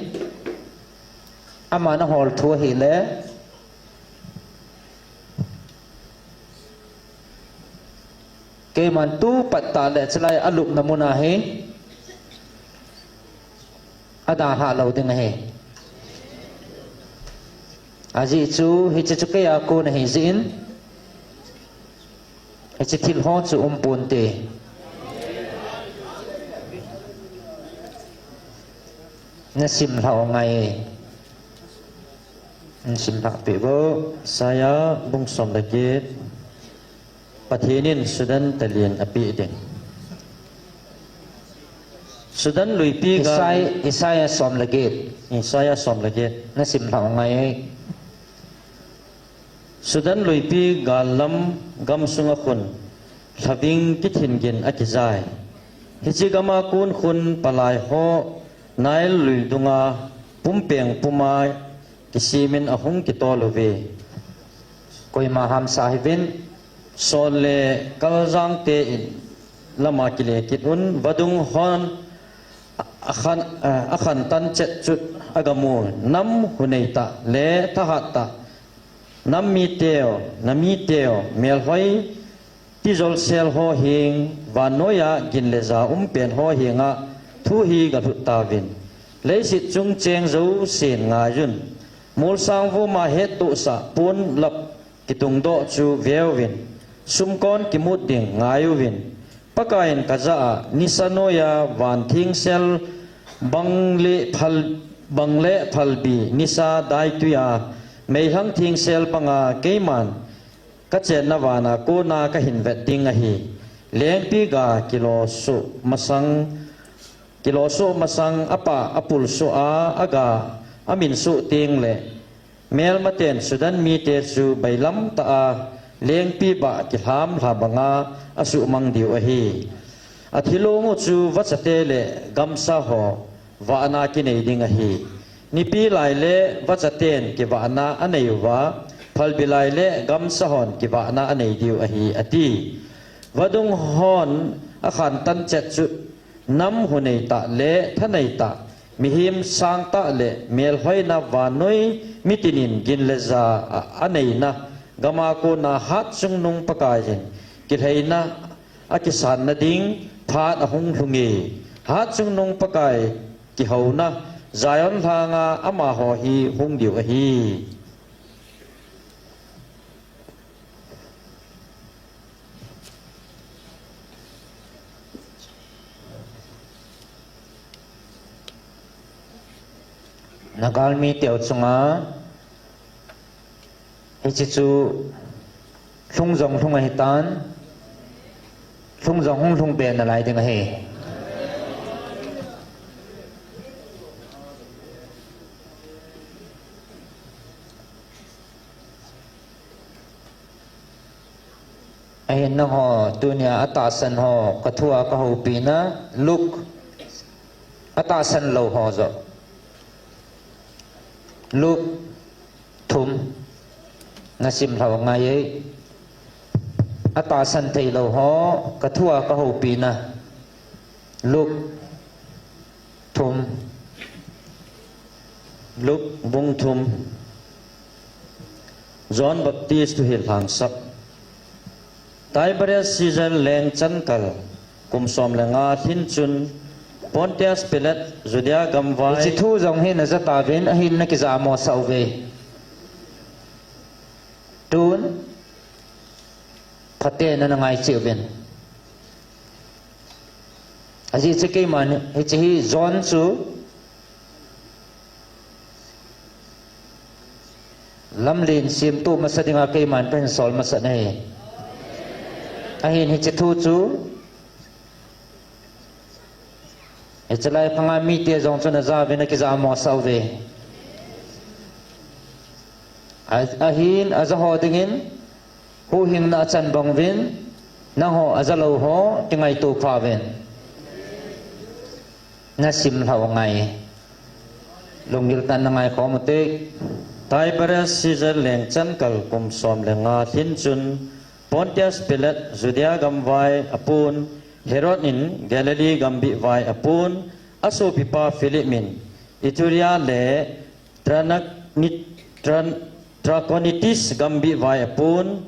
ama nahol thu ahile, keiman tu pat tah le chulai alupna mun a hi adalhah lou ding ahi. Ajeh chu hiche chu keiya kon ahi jeh in, hiche thil ho chu um ponte. Nasim lhah u ngai e. Nasim lhah peh uvo. Isaiah bung som le get. Pathen in Sudan talen apeh ding. Sudan luipi gal Isai-, Isaiah som le get. Isaiah som le get. Nasim lhah u ngai e. Sudan luipi gal lam gamsunga khun lhaving kithin gin akijai. Hiche gama kon khun palai ho Nile lui dunga pumpeng puma kisemin ahung kitol uve. Koima hamsah hih uvin. Sol le kaljang te in lama kile kit un, vadung hon akhan, akhan tan chet chut agamu, nam hunei tah le thahat tah, nam miteu, na miteu, melhoi tijolsel ho heng, vannoiya gin le ja umpen ho henga thu hi galhut tauvin. Leiset chung cheng jousen ngaiyun. Molsang vuma hettohsah ponlap kitungdoh chu veuvin. Sumkon kimut ding ngaiuvin. Pakaiyin kajah a nisa noiya van thengsel bang le phal, bang le phalbi nisa daitwiya meilhang thingsel banga keiman kachenna vana kona kahin vet ding ahi. Lengpi ga kilosuh masang, kilosuh masang apa apulsuh a, aga aminsuh teng le, melmaten Sudan mite chu bailam tah a lengpi bah kilham lha banga asuhmang diu ahi. Athilong u chu vachate le gamsa ho vahna kinei ding ahi. Nipi lai le vachaten kivahna anei uva, phalbi lai le gamsa hon kivahna anei diu ahi, ati. Vadung hon akhantan chet chu nam hunei tah le thanei tah, mihem sang tah le melhoina vannoi mitinin gin le ja a, aneina gama kona hatchungnung Pakai hin kilheina akisanna ding phat ahung lhunge. Hatchungnung Pakai kihouna Zion lhanga amaho hi hung diu ahi. Nagalmi teu chunga hiche chu lhung jong lhung ahitan, lhung jong hung lhung be nalai ding ahi. Ahin nangho tunia atahsan ho, kathua kahoupina, Luke, atahsan lou ho joh. Luke thum, nasim lhau ngai e. Atahsan theilou ho, kathua kahoupina, Luke thum. Luke bung thum. John Baptist thuhil lhangsap. Tiberius Caesar leng chan kal, kum som le nga lhin chun, Pontius Pilate, Judea gamvai. Hiche thu jong hi najah tauvin, ahin nakijah mosah uve. Tun, phaten nangai cheh uvin. Ajeh chu keiman, hiche hi John chu lamlen semtoh masa dinga keiman kahin sol masat ahi. Ahin hiche thu chu, hiche lai phanga mite jong chu najah uvin, nakijah mosah uve. A, ahin, ajah ho dingin, huhhingna achan bang uvin, nangho ajah lou ho, kingaito pha uvin. Nasim lhau ngai. Lunggil tah in nangai khom ute. Tiberius Caesar leng chan kal kum som le nga lhin chun, Pontius Pilate Judea gamvai apun, Herod in Galilee gambih vai apun, asopipa Philip in Iturea le Tranaknit-, Tran-, Trachonitis gambih vai apun,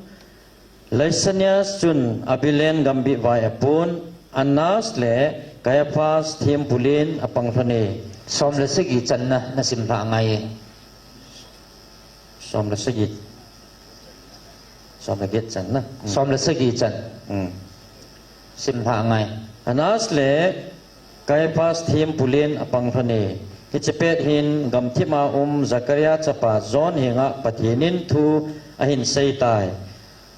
Lysanias chun Abilene gambih vai apun, Annas le Caiaphas thempu len apang lhon e. Som le sagi channa nasim lha ngai e. Som le sagi. Som le get channa. Hmm. Som le sagi chan. Hmm. Sim lha ngai. Annas le Caiaphas thempu len apang lhon e. Hiche pet hin gamthip a um Zakaria chapa John henga Pathen in thu ahin seitai.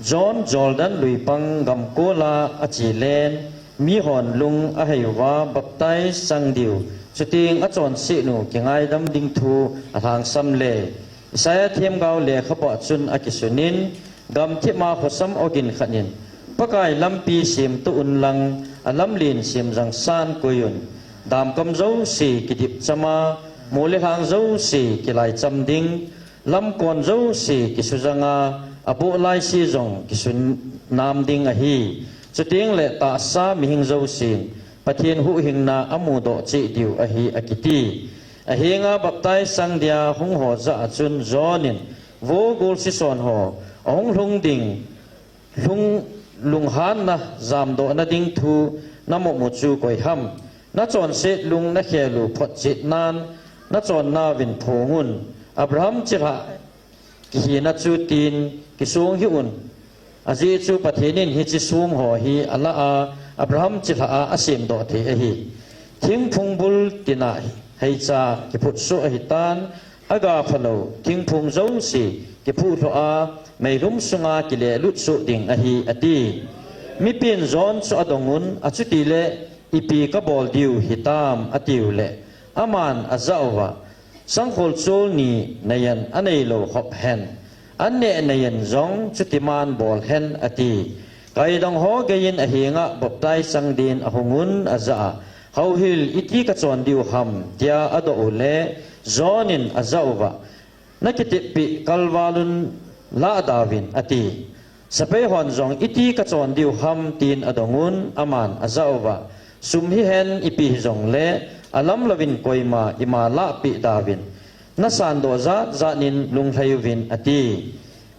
John Jordan lui pang gamkol a ache len, mihon lung ahei uva baptize chang diu, chuteng achonset u kingaidam ding thu alhangsam le. Isaiah themgao lekhabu a chun akisun in, gamthip a khosam ogin khat in, Pakai lampi semtoh un lang, alamlen semjang san koi un. Damkam jouse kidip cham a, mol le lhang jouse kilai cham ding, lamkon jouse kisujang a, aboh laise jong kisunam ding ahi. Chuteng le tahsa mihing jousen Pathen huhhingna amudoh cheh diu ahi akiti. Ahenga baptize chang dia hung ho jah a chun John in, vo golsison ho, ahung lhung ding, lhung, lunghanna jamdohna ding thu namu mu chu koi ham? Nachonset lung nakhel u photchet nan, nachonna uvin phong un. Abraham chilhah kihina chu tin kisong hih un. Ajeh chu Pathen in hiche song ho hi alah a, Abraham chilhah a asemdoh thei ahi. Thingphung bul tin a heicha kiphutsoh ahitan, aga phalou thingphung jouse kiphuh lhoh a, meilhum sunga kilehlut soh ding ahi, ati. Mipin John chu adongun, achutile ipi kabol diu hitam, atiule, aman ajah uva, sangkhol chol ni nain aneilou hop hen, an neh nain jong chutiman bol hen, ati. Kaidong ho geiyin ahenga baptize chang din ahungun ajah a, houhil iti kachon diu ham, tia adoh ule, John in ajah uva, nakiteppi kalvalun lahdauvin, ati. Sepai hon jong iti kachon diu ham, tin adongun, aman ajah uva, sum hihen ipi hijongle alamlouvin koima ima lahpeh dauvin, nasandoh jat jat in lunglhai uvin, ati.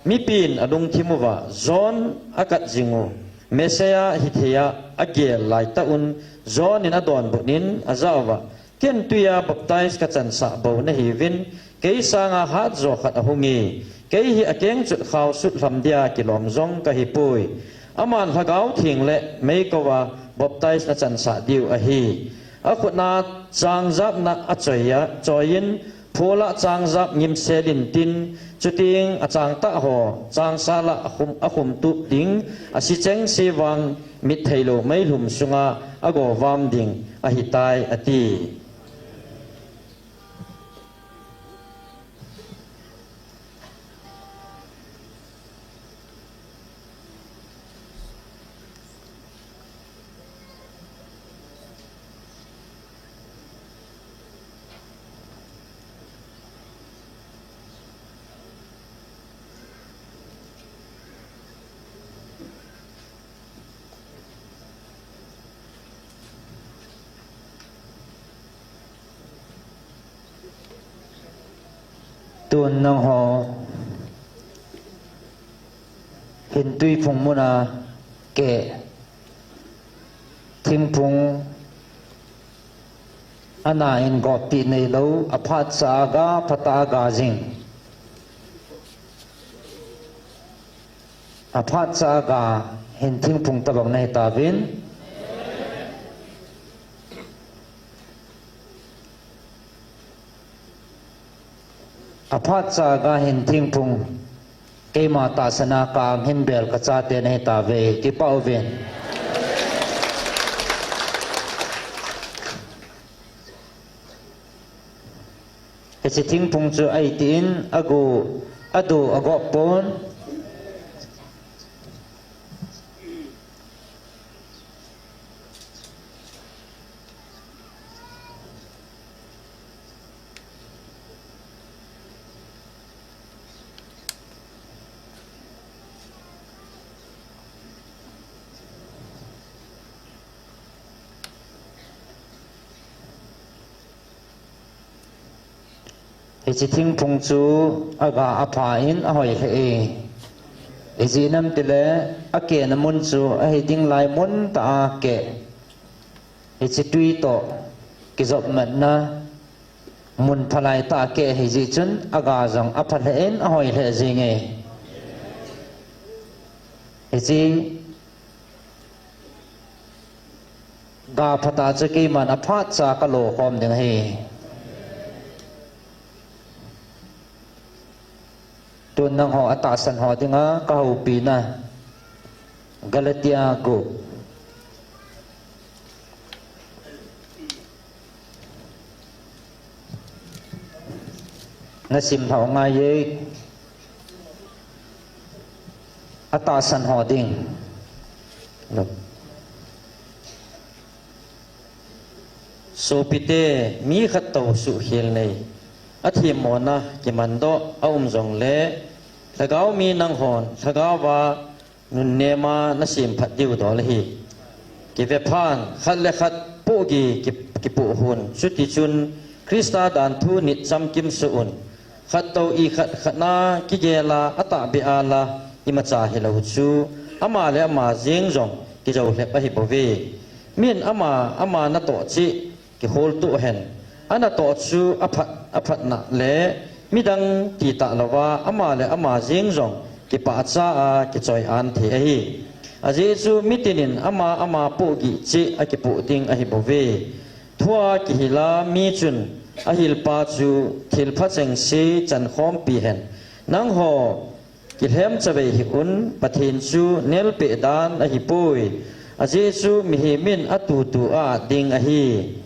Mipin alungthim uva John akat jingu Messiah hithei a agel laitah un, John in adonbut in ajah uva, ken twi a baptize kachansah bou nahiuvin, kei sanga hatjo khat ahunge, kei hi akengchot khao sut lham dia kilom jong kahipoi. Aman Lhagao Theng le meikouva baptize nachansah diu ahi. Akhutna changjapna achoiya, choiyin, phola changjap ngimsel intin, chuteng achangtah ho changsala akhum, akhumtup ding, asi chengse vang mittheilou meilhum sunga agovam ding ahitai, ati. Tun nangho hin twiphung muna keh, thingphung ana in goppi neilou, aphatcha aga, phatah aga jing. Aphatcha aga hin thingphung tabang nahitauvin. Aphatcha aga hin thingphung, keima tahsan a ka-ang hin bel kachate nahitauve, kipah uvin. Hiche thingphung chu ahitin, agu, adu, agop pon. Hiche thingphung chu aga apha in ahoi lheh e. Ijeh inem itile, akehna mun chu ahi ding lai mun tah a keh. Hiche twi toh kijopmatna mun phalai tah a keh ahijeh chun aga jong apha lheh in ahoi lheh jenge. Hiche ga phatah chu keiman aphatcha kalo khom ding ahi. Tun nangho atahsan ho dinga kahoupina, Galatia gup. Nasim lhau ngai e. Atahsan ho ding. Sopite, mi khattou suhkhel nei, athemmona kimandoh aum jongle, lhagao mi nanghon lhagao a nunnema nasemphat diu dol ahi. Kivephan, khat le khat pohgih ki, kipoh hon, chutichun Christa danthu nit chamkim sohun, khattou ikhat khatna kigela atahbeh a la imacha hilou chu, ama le ama jeng jong kijoulhep ahibouve. Min ama ama natoh cheh kikholtoh hen. Anatoh chu aphat, aphatna le midang titah louva ama le ama jeng jong kipahcha a kichoi-an thei ahi. Ajeh chu mitinin ama ama pohgih cheh akipoh ding ahibouve. Thua kihila mi chun ahilpa chu thilpha chengse chankhompi hen. Nangho kilhem chavei hih un, Pathen chu nelpeh dan ahipoi. Ajeh chu mihem in atutu a ding ahi.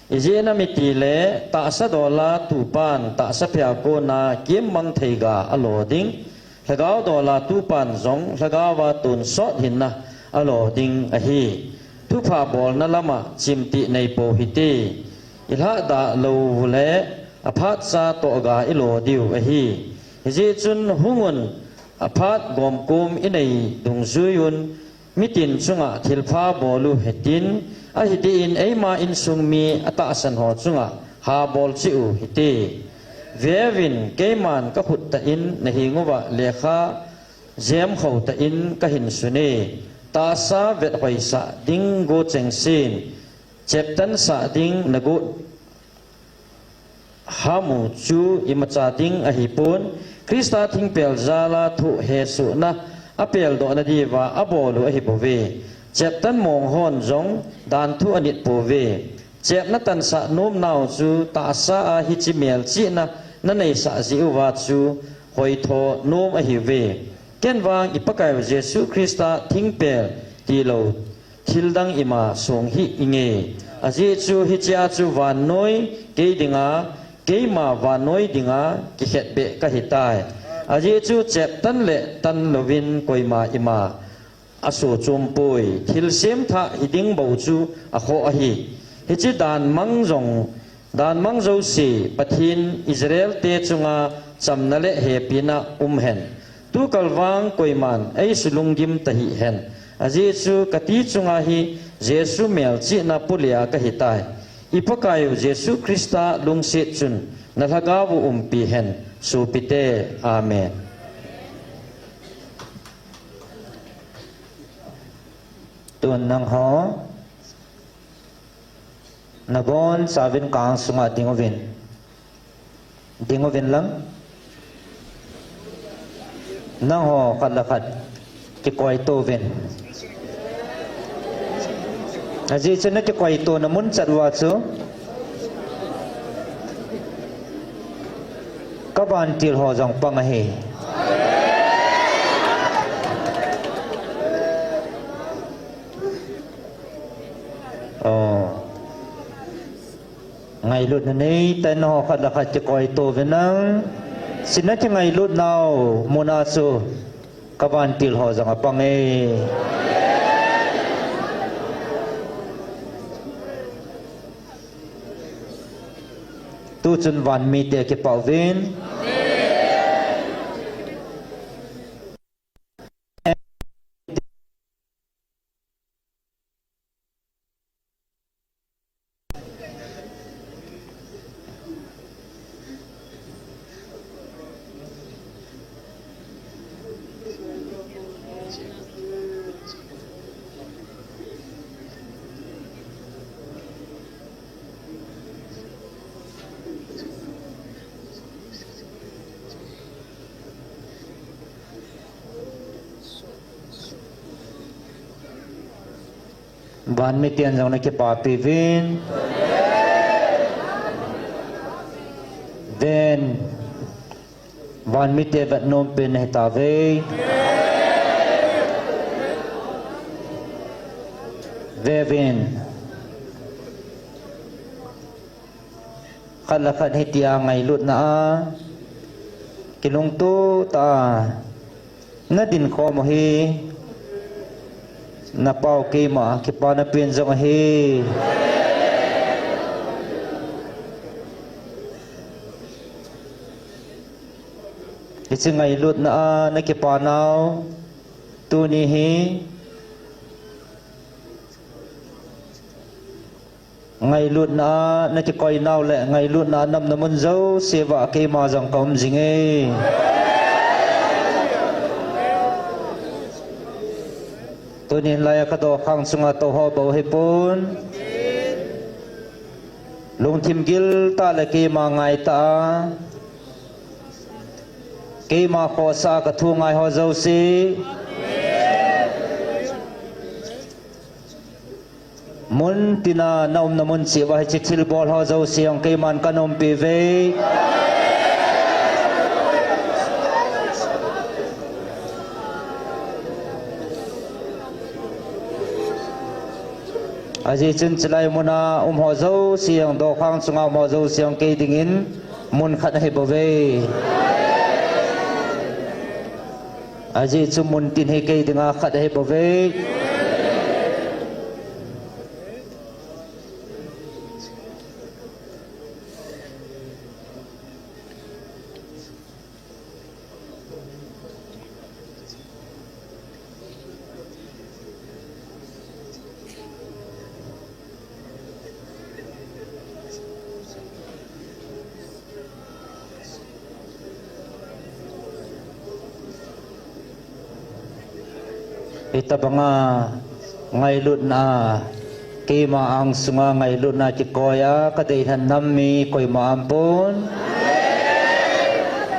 Ijeh inem itile, tahsa dola tupan tahsa phei a kona kimmang theiga alo ding. Lhagao dola tupan jong lhagao a tonsot hinna alo ding ahi. Thupha bolna lama chimtih neipou hite. Ilhahdah lou ule aphat cha tohga ilo diu ahi. Hijeh chun hungun aphat gomkom inei dungjuiyun, mitin chunga thilpha bolu hitin, ahitin eima insung mi atahsan ho chunga habol cheh u hite. Veuvin, keiman kakhut tah in nahenguva lekha jemkhou tah in kahin sune. Tahsa vethoisah ding go chengsen, cheptansah ding nagot hamu chu imacha ding ahipon, Christa thingpel jala thoh hesohna apeldohna diuva abolu ahibouve. Cheptan mong hon jong danthu anit pouve. Chepna tansah nomnau chu tahsa a hiche melchihna naneisah jeh uva chu hoitho nom ahiuve. Ken vang iPakaiu Jesu Christa thingpel tilou thildang ima song hih inge. Ajeh chu hichea chu vannoi kei dinga, keima vannoi dinga kikhetbeh kahitai. Ajeh chu cheptan le tan louvin koima ima asoh chompoi. Thilsemthah hiding bou chu akhoh ahi. Hiche danmang jong, danmang jouse Pathen Israel te chunga chamna le hepina umhen. Tukal vang koiman eisulunggim tahih hen. Ajeh chu kati chunga hi Jesu melchihna polea kahitai. IPakaiu Jesu Christa lungset chun nalhagao u umpi hen. Sopite, Amen. Tun nangho nabonchauvin kang sunga dinguvin. Dinguvin lang. Nangho khat le khat kikoitouvin. Ajeh chu nakikoitona mun chat uva chu kavantil ho jong pang ahi. Ngailutna neitah in nangho khat le khat kikoitouvin lang. Hiche nakingailut nau muna chu kavantil ho jong apang e. Tuchun vanmite kipah uvin. Vanmiten jong nakipapi uvin. Ven. Vanmite vetnom pen nahitauve. Veuvin. Khat le khat hitia ngailutna a kilungto tah a nadin khom u hi napau keima kipana pen jong ahi. Hiche ngailutna a nakipanau tuni hi ngailutna a nakikoinau le ngailutna a namna mun jouse uva keima jong kaum jinge. Tunin laiya kadokhang chunga touho bou hipon. Lungthim giltah le keima ngaitah a Keima khosa a kathungai ho jouse. Mun tina naumna mun cheh uva hiche thilbol ho jouse jong keiman kaumpi uve. Ajeh chun chulai muna um ho jouse jong, dokhang chunga um ho jouse jong kei dingin mun khat ahi bouve. Ajeh chu mun tin hi kei dinga khat ahi bouve. Hitabanga ngailutna, keima angsunga ngailutna kikoi a kadeilhen nam mi koima aumpon.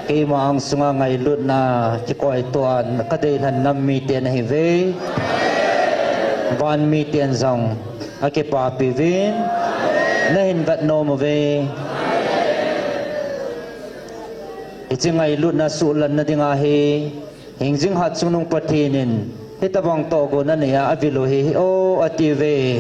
Keima angsunga ngailutna kikoi toh a kadeilhen nam mite nahiuve. Van miten jong akipapi uvin, nahin vet nom uve. Hiche ngailutna suhlanna dinga hi hingjing hatchungnung Pathen in hitabang tohgon anei a avil u hi, o, atiuve.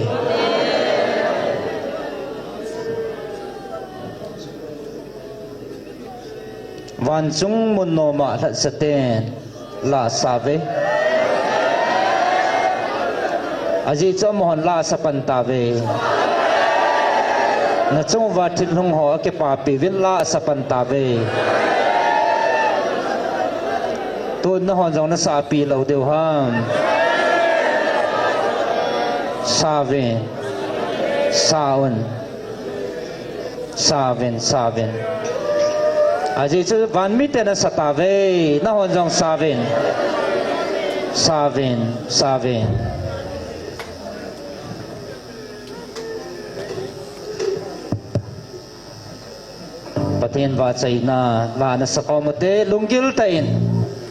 Vanchung mun noma lhatsaten lahsa uve. Ajeh chu amahon lahsa pan tauve. Nachung uva thil hung ho akipapi uvin lahsa pan tauve. Tun nahon jong nasahpi lou diu ham? Sa uvin. Sa un. Sa uvin, sa uvin. Ajeh chu van miten asa tauve, nahon jong sa uvin. Sa uvin, sa uvin. Pathen vahchoina la nasa khom ute, lunggil tah in.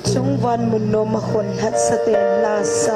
Chungvan mun noma khon lhatsaten lahsa.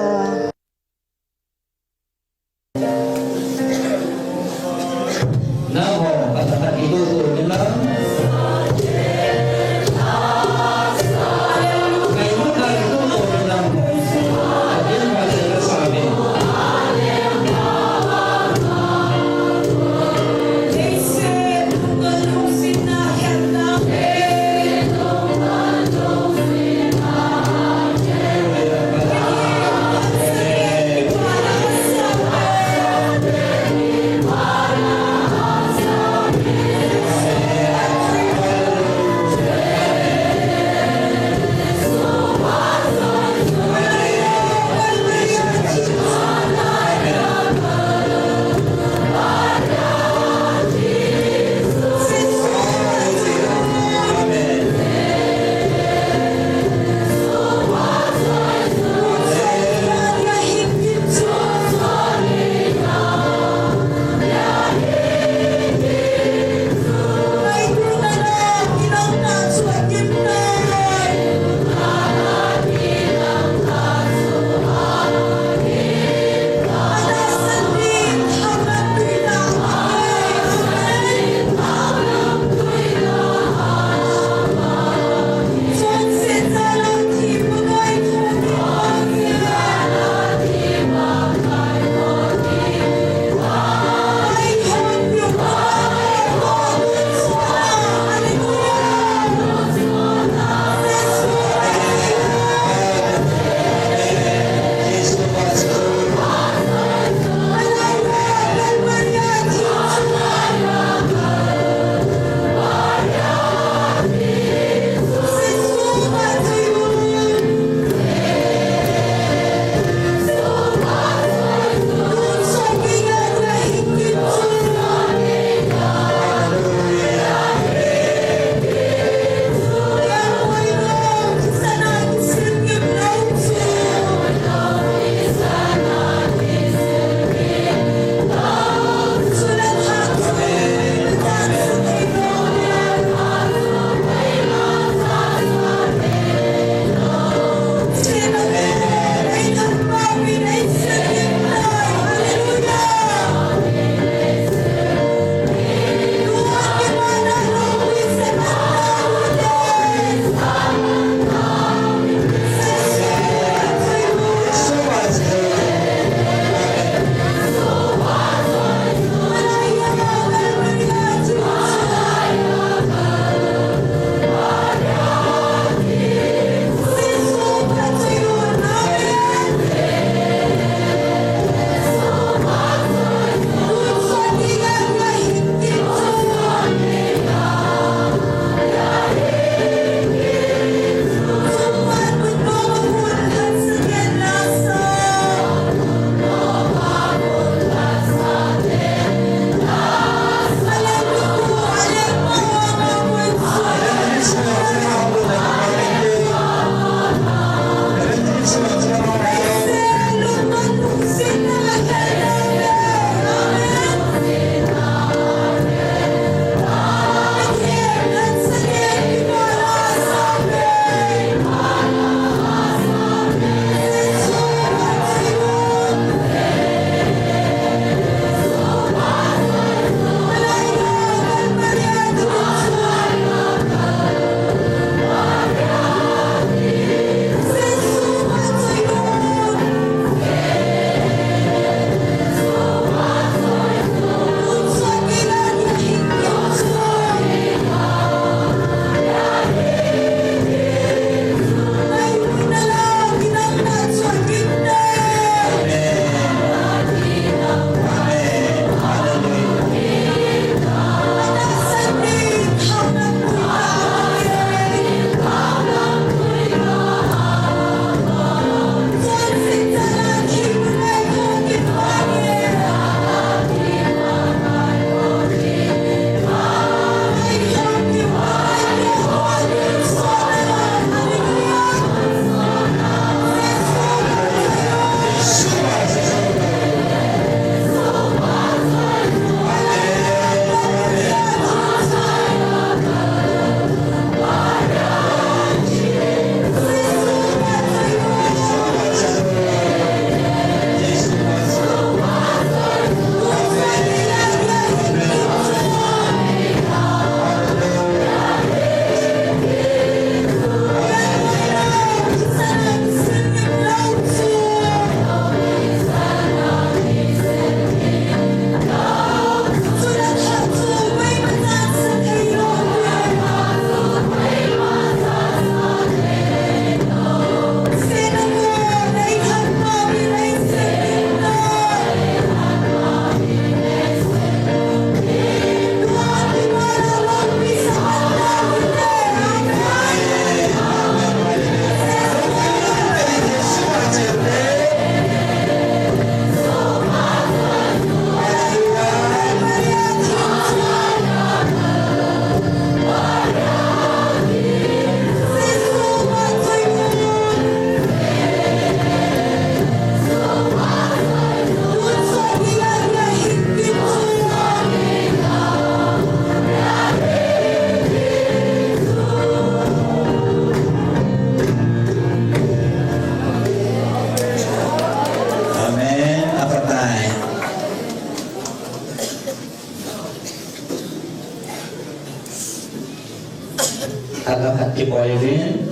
Khat le khat kipah uvin.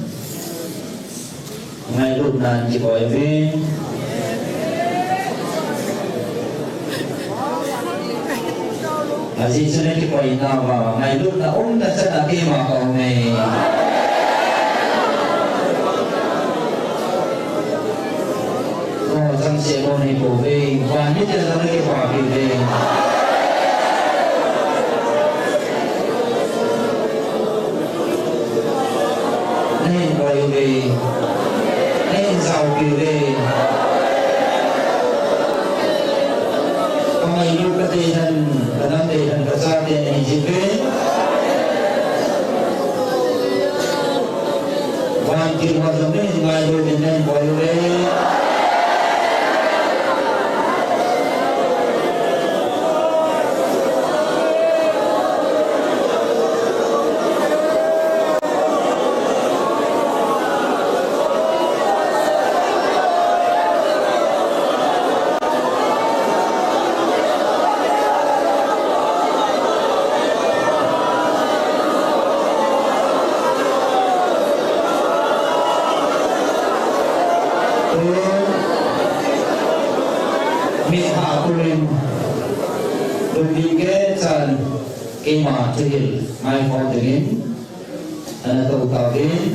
Ngailutnan kipah uvin. Ajeh chu nakipah nauva, ngailutna umna chan a keima ka um e. O, chang se mo nei pouve, van miten jong nakipah piuve. Nahin koi uve, nahin jao piuve. Ka ngailut ka deilhen, ka nam deilhen ka chate nahi jiuve. Vantil ho jong nahin ngailut in nahin koi uve. Mit ha kurin, lungdei kechan, keima thuhil ngaikhom dingin, ana tou tauvin.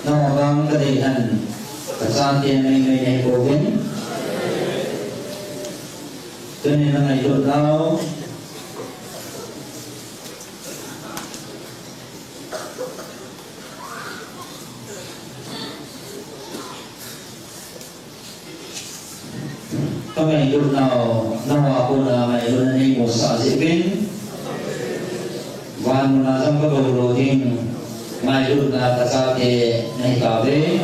Nangho vang ka deilhen, ka chate nei nei nei pouvin. Tuni na ngailut nau. Ka ngailut nau, nangho a kona ngailutna nei musah jeh uvin. Van muna jong ka gou lou ding, ngailutna ka chate nahi tauve.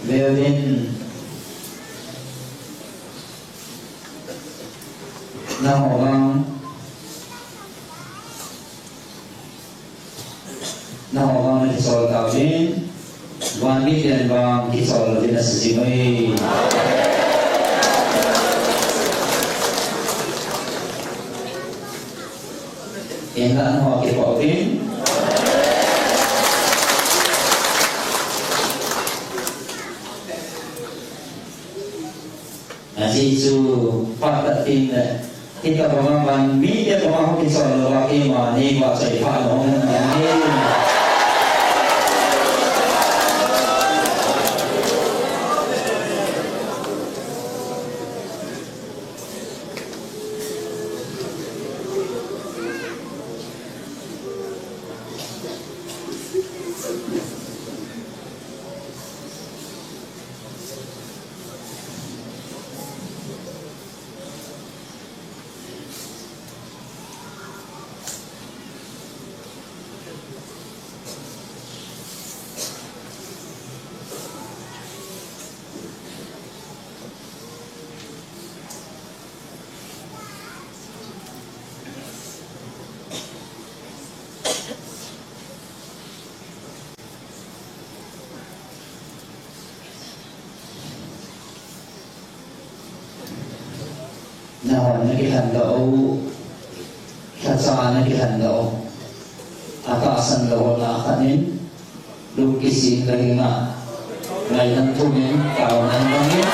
Veuvin. Nangho vang, nangho vang nakisol tauvin, van miten vang kisol louvin asijing uve. Hinla nangho kipah uvin. Ajeh chu phat khat tengle, hitabang a van mite banga hung kisol louva keima nei vahchoi phat nahung um ding ahi. Nahon nakilhen doh u, lhacha nakilhen doh u, atahsan lou na khat in, lungkisi in kahi nga, ngaidam thum in, taona in bang in.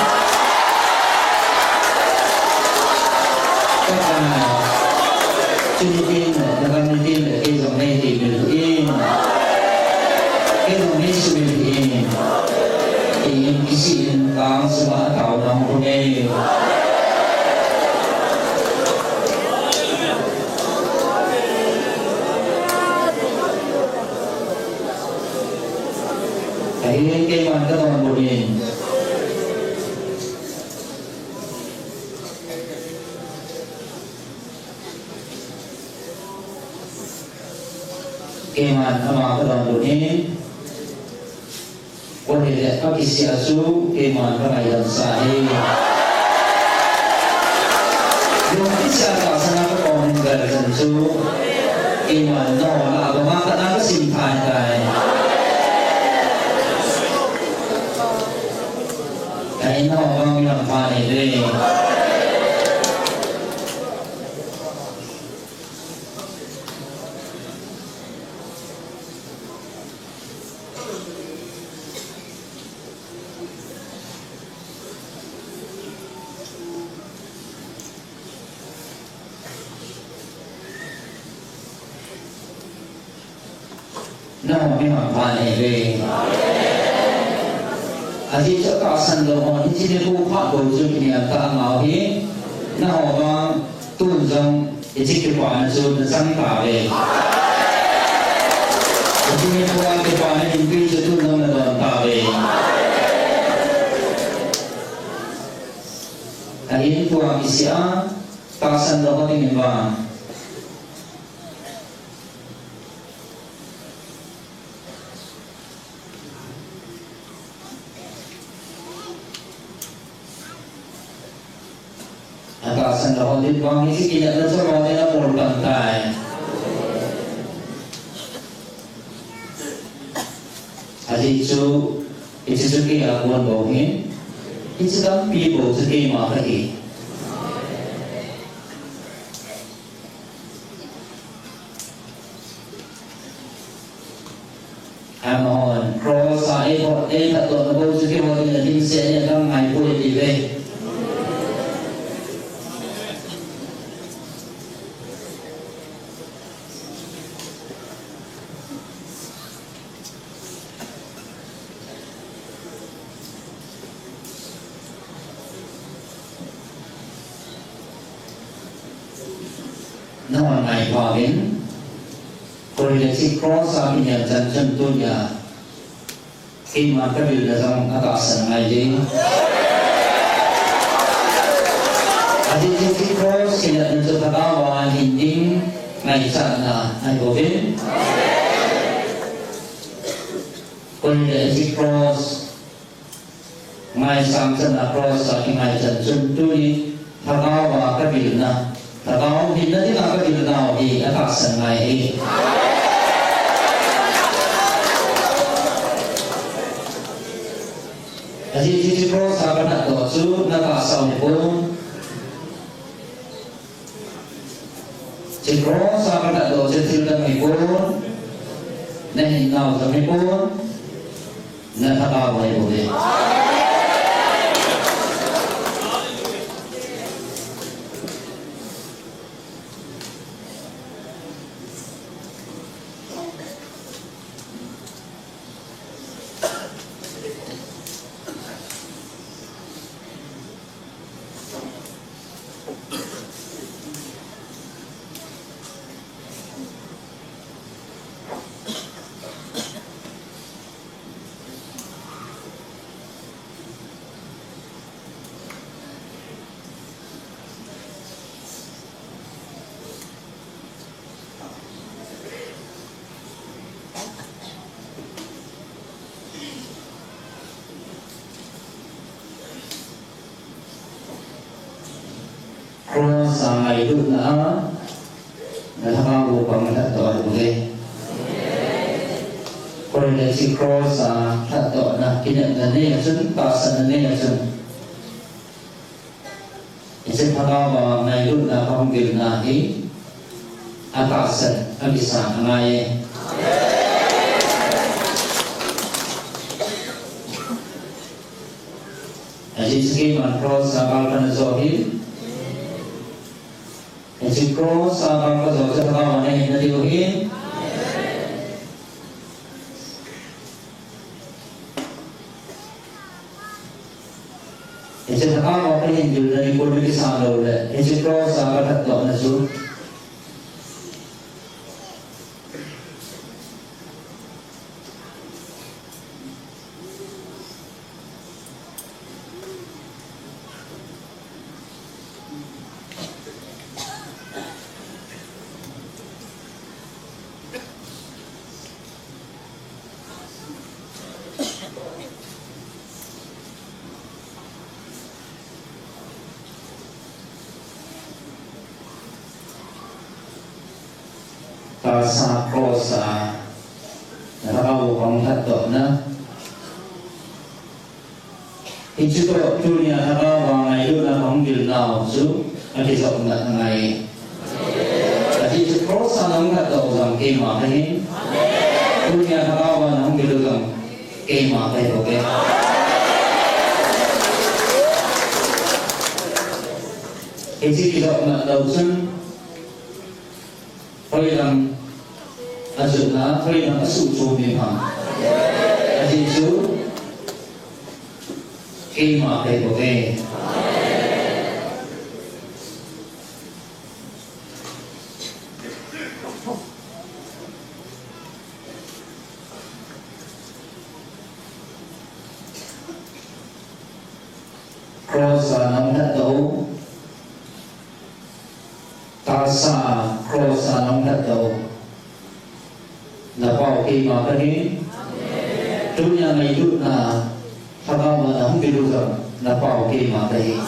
Ka, ka, chuni tin, nagam ni tin, kei jong nei ti mil in, kei jong nei sumil in, kei in kisi in, kang suma taona hung nei. Ahin keiman ka donbut in. Keiman ama ka donbut in. Koi hile ka kisih a chu keiman ka ngaidam sa hi. Lungkisi a tahsan a ka kon in gal chan chu. Keima nangho lah a banga kana kasim thei tai. Kahin nangho bang mi hampha nei ve. Nangho mi hampha nei ve. Ajeh chu atahsan lou hon hiche nikho phat bou chu kinel tah a ngah u hi. Nangho vang tun jong hiche kipana chu nachang tauve. Hiche nikho a kipana hinpi chu tun jong nadon tauve. Ahin tua kisih a tahsan lou ho dingin vang atahsan lou ho ding vang hiche kinepna chu lou ding abol pan tai. Ajeh chu hiche chu kei a kon bou ahi. Hiche tampi bou chu keima kahi. Amahon cross a eiphoh, eithatdohna bou chu keiho dinga dimset in akangai poi atiuve. Nahon ngaito uvin, koi le hiche cross a kinel chan chun tunia keiman kavilna jong atahsan ngai ding. Ajeh chu hiche cross kinepna chu lhagao a hin ding ngaichatna ahibouvin. Koi le hiche cross ngaisang chan a cross a kingai chan chun tuni lhagao a kavilna, lhagao hinna dinga kavilnau hi atahsan ngai ahi. Ajeh chu hiche cross a kalhatdoh chu natahsan ahipon. Hiche cross a kalhatdoh chu thildang ahipon, nahinnau jong ahipon, nalhagao ahibouve. Cross a ngailutna a nalhagao u pang lhatdoh ahibouve. Koi le hiche cross a lhatdohna kinepna nei a chun, tahsanna nei a chun, hiche lhagao a ngailutna kahung vilna hi atahsan, akisang angai e. Ajeh chu keiman cross a gal kana jo ahin. Hiche cross a gal kajo chu lhagao a nahin nadiu ahin. Hiche lhagao a kahin vilna nikho nakisang lou le hiche cross a kalhatdohna chu Tahsa cross a na lhagao hung lhatdohna. Hiche toh tunia lhagao a ngailutna hung vilnau chu akijopna angai. Ajeh chu cross a na hung lhatdoh u jong keima kahi. Tunia lhagao a na hung vil u jong keima kahi bou ve. Hiche kijopna lou chun hoilang ajotna, hoilang asuhchom ding ham? Ajeh chu keima kahi bou ve. Cross a na hung lhatdoh u. Tahsa cross a na hung lhatdoh u. Na pau keima kahi. Tunia ngailutna lhagao a na hung vil u jong na pau keima kahi.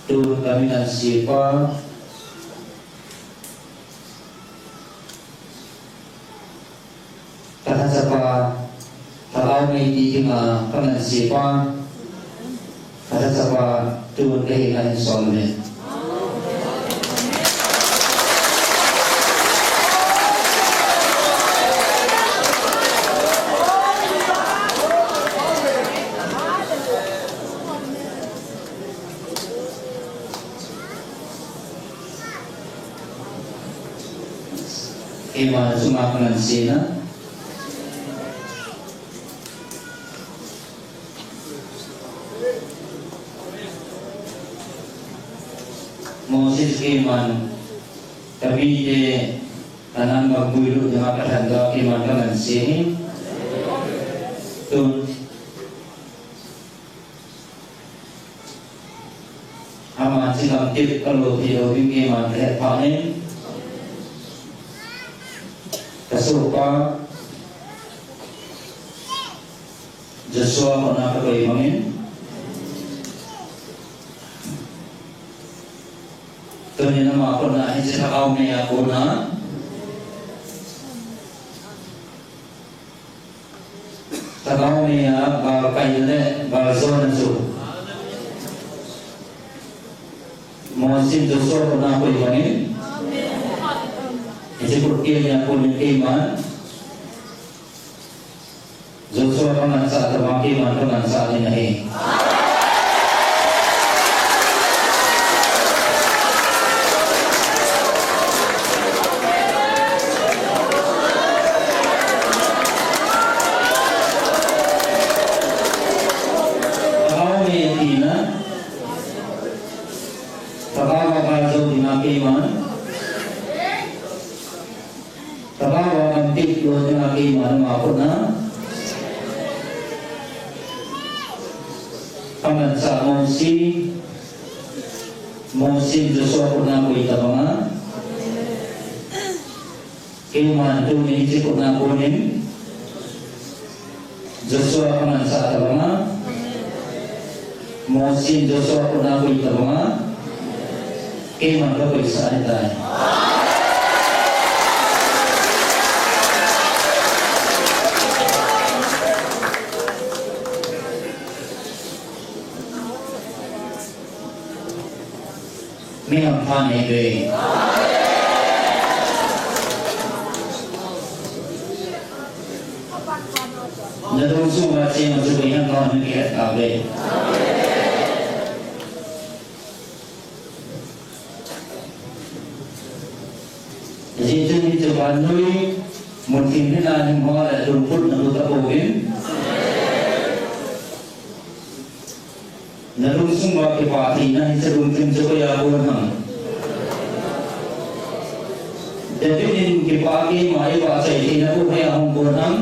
Tun kamin ansepa, ka lhachapa, lhagao nei ti dinga kamin ansepa, ka lhachapa, tun kahin sol le. Keima chunga kamin ansena. Moses keiman, ka mite, Kanan gam puilut dinga kalhen doh a keiman kaman se hi. Tun. Ama chi gam tep kalo thei lou ding keiman kahet phat in. Kasohpa Joshua koma kakoi bangin. Tunin ama koma hiche lhagao mei a kona. Lhagao mei a galkai le galjona chu. Mosi Joshua koma koi bangin. Hiche kut kei nia konin keiman. Joshua kamansah tobang keiman kamansah ding ahi. Lhagao mei tina. Lhagao a galjou ding a keiman. Lhagao a gamtip lou dinga keiman ama kona. Kamansah Mosi. Mosi Joshua koma koi tabanga. Keiman tuni hiche koma konin. Joshua kamansah tabanga. Mosi Joshua koma koi tabanga. Keiman kakoisah ahitai. Miham pha nei ve. Nalungsung uva cheng a chu koi ham nao nakihet tauve. Ajeh chu hiche vannoi mun theng hina hin ho le lungput nalou tapouvin. Nalungsung uva kipah theina hiche lungthim chu hoiya kon ham? David in kipah keima eiva chai theina bou hoiya hung kon ham?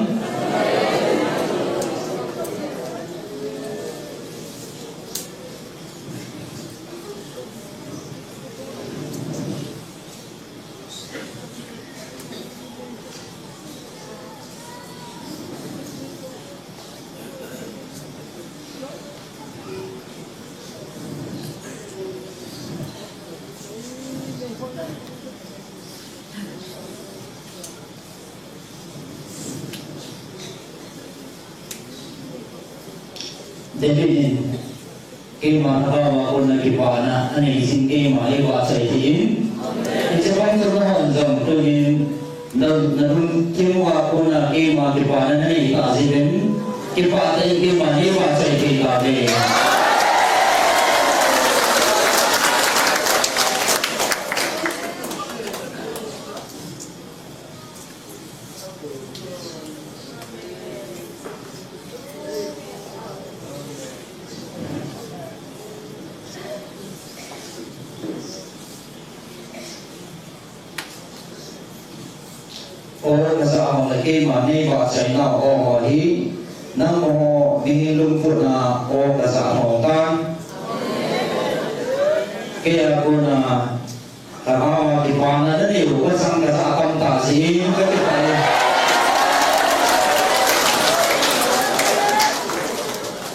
David in, keima lhagao a kona kipana anei jin keima eivahchoi thei in. Hiche bang chun nahon jong tunin na, nalungthim uva kona keima kipana nanei tah jeh uvin, kipah tah in keima neivahchoi thei tauve. O kajah ho le keima neivahchoi nau o ho hi, nangho mihem lungput a o kajah ho tan. Keia kona lhagao a kipana nanei u kachang kajah tamtah jeh in kakipah e.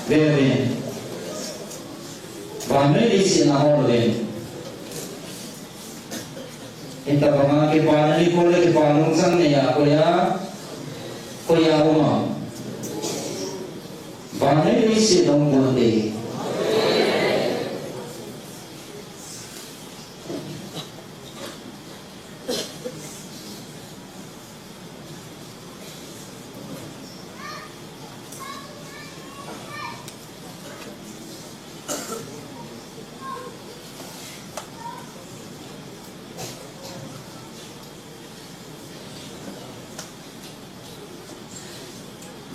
Veve. Vannoi leiset a hol uvin. Hitobanga kipana nikho le kipa lungchang neiya koiya, koiya um am? Vannoi leiset a um ponte.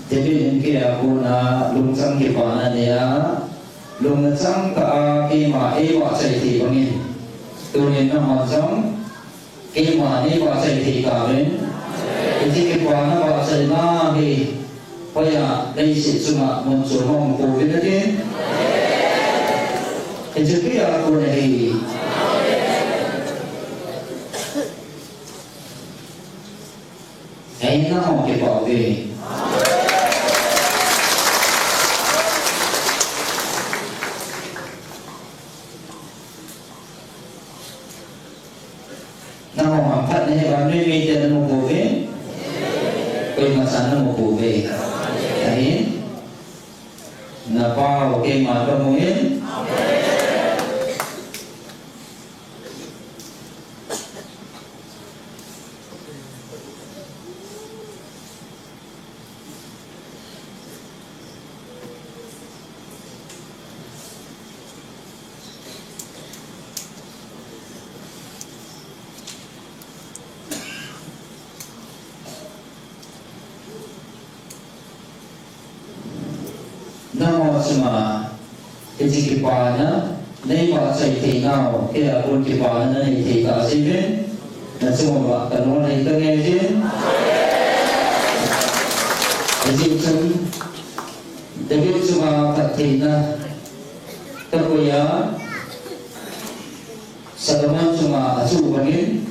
David in keia kona lungchang kipana neiya, lungchang tah a keima eivahchoi thei bangin, tunin nahon jong keima neivahchoi thei tauvin. Hiche kipana vahchoina hi hoiya leiset chunga mun chom a umpouvin atin. Hiche keia kona hi. Hei, nangho kipah uve. Nangho hamphatna hi vannoi miten amu pouve. Koima chan amu pouve. Ahin, na Pa u keima kamu in. Nangho chunga hiche kipana neivahchoi theinau, keia kon kipana nanei thei tah jeh uvin, nachung uva kalunglhai tange jin. Hijeh chun David chunga phattheina kakoi a, Solomon chunga achuh bangin,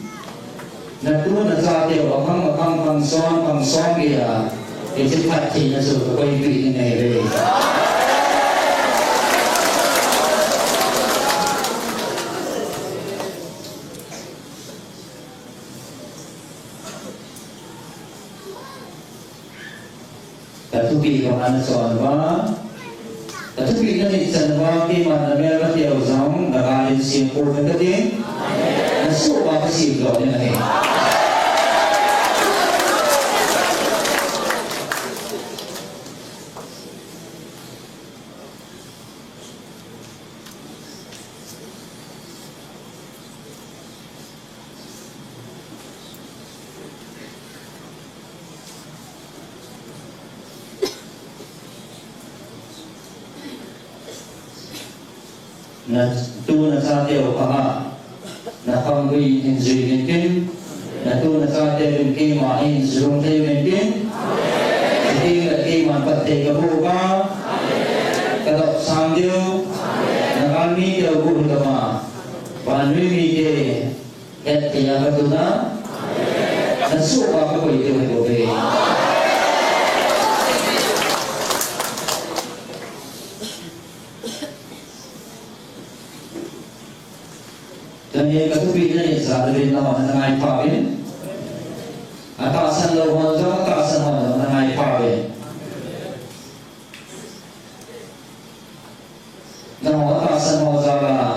natu nachateu akhang akhang khang som khang som geiya, hiche phattheina chu kakoipeh ding ahive. Kathupeh banga nachon uva, kathupeh nanit chan uva, keiman namel kateu jong, nagalin sem pouve kati. Nasoh uva kasem doh ding ahi. Natu nachateu khang a, nakhanggui in jui uvin tin, natu nachateuvin keima in jui thei uvin tin, chuteng le keiman phatthei kaboh uva, kadopsang diu, nagalmi teu guh hitoma, vannoi mite hetthei a katun a, nasoh uva kakoi diu ahibouve. Tuni kathupeh nanit jal uvin nahon nangaipha uvin. Atahsan lou hon jong, atahsan hon jong nangaipha uvin.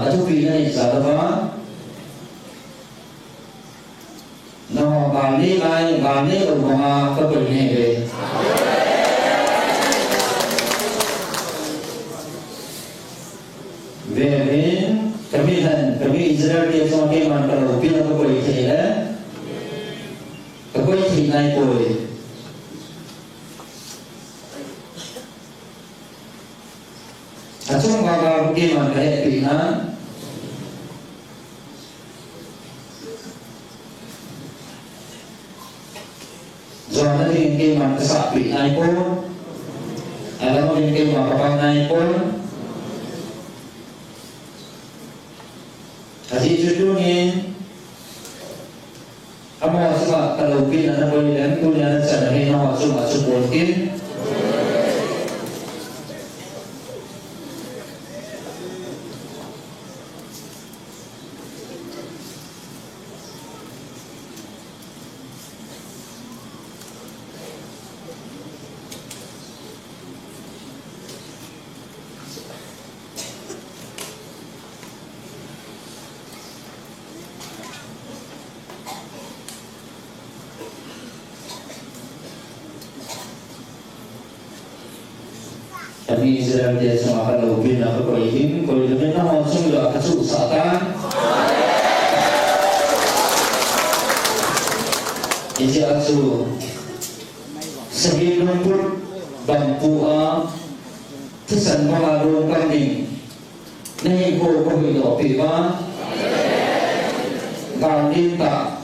Thupi nanei jal uva. Nangho gal nei lai, gal neilou banga kakoi nahiuve. Veuvin, kamihem, kami Israel te chunga keiman kaloupina kakoi thei le, kakoi thei naipoi. Achung vang a keiman kahepeh nan, jona dingin keiman kasahpeh naipon, alangin keiman kapang naipon. Ajeh chu tunin, amaho chunga kaloupina nakoi leng, tunia nachan ahi nangho chunga chu pon tin. Kami Israel te chunga kaloupina kakoi hin, koi louvin nangho chung uva kachuhsah tan. Hiche a chu, Sahel lungput bangpu a, thisan banga lungkam ding nahinkho kahuhdoh peh uva, gal nentah,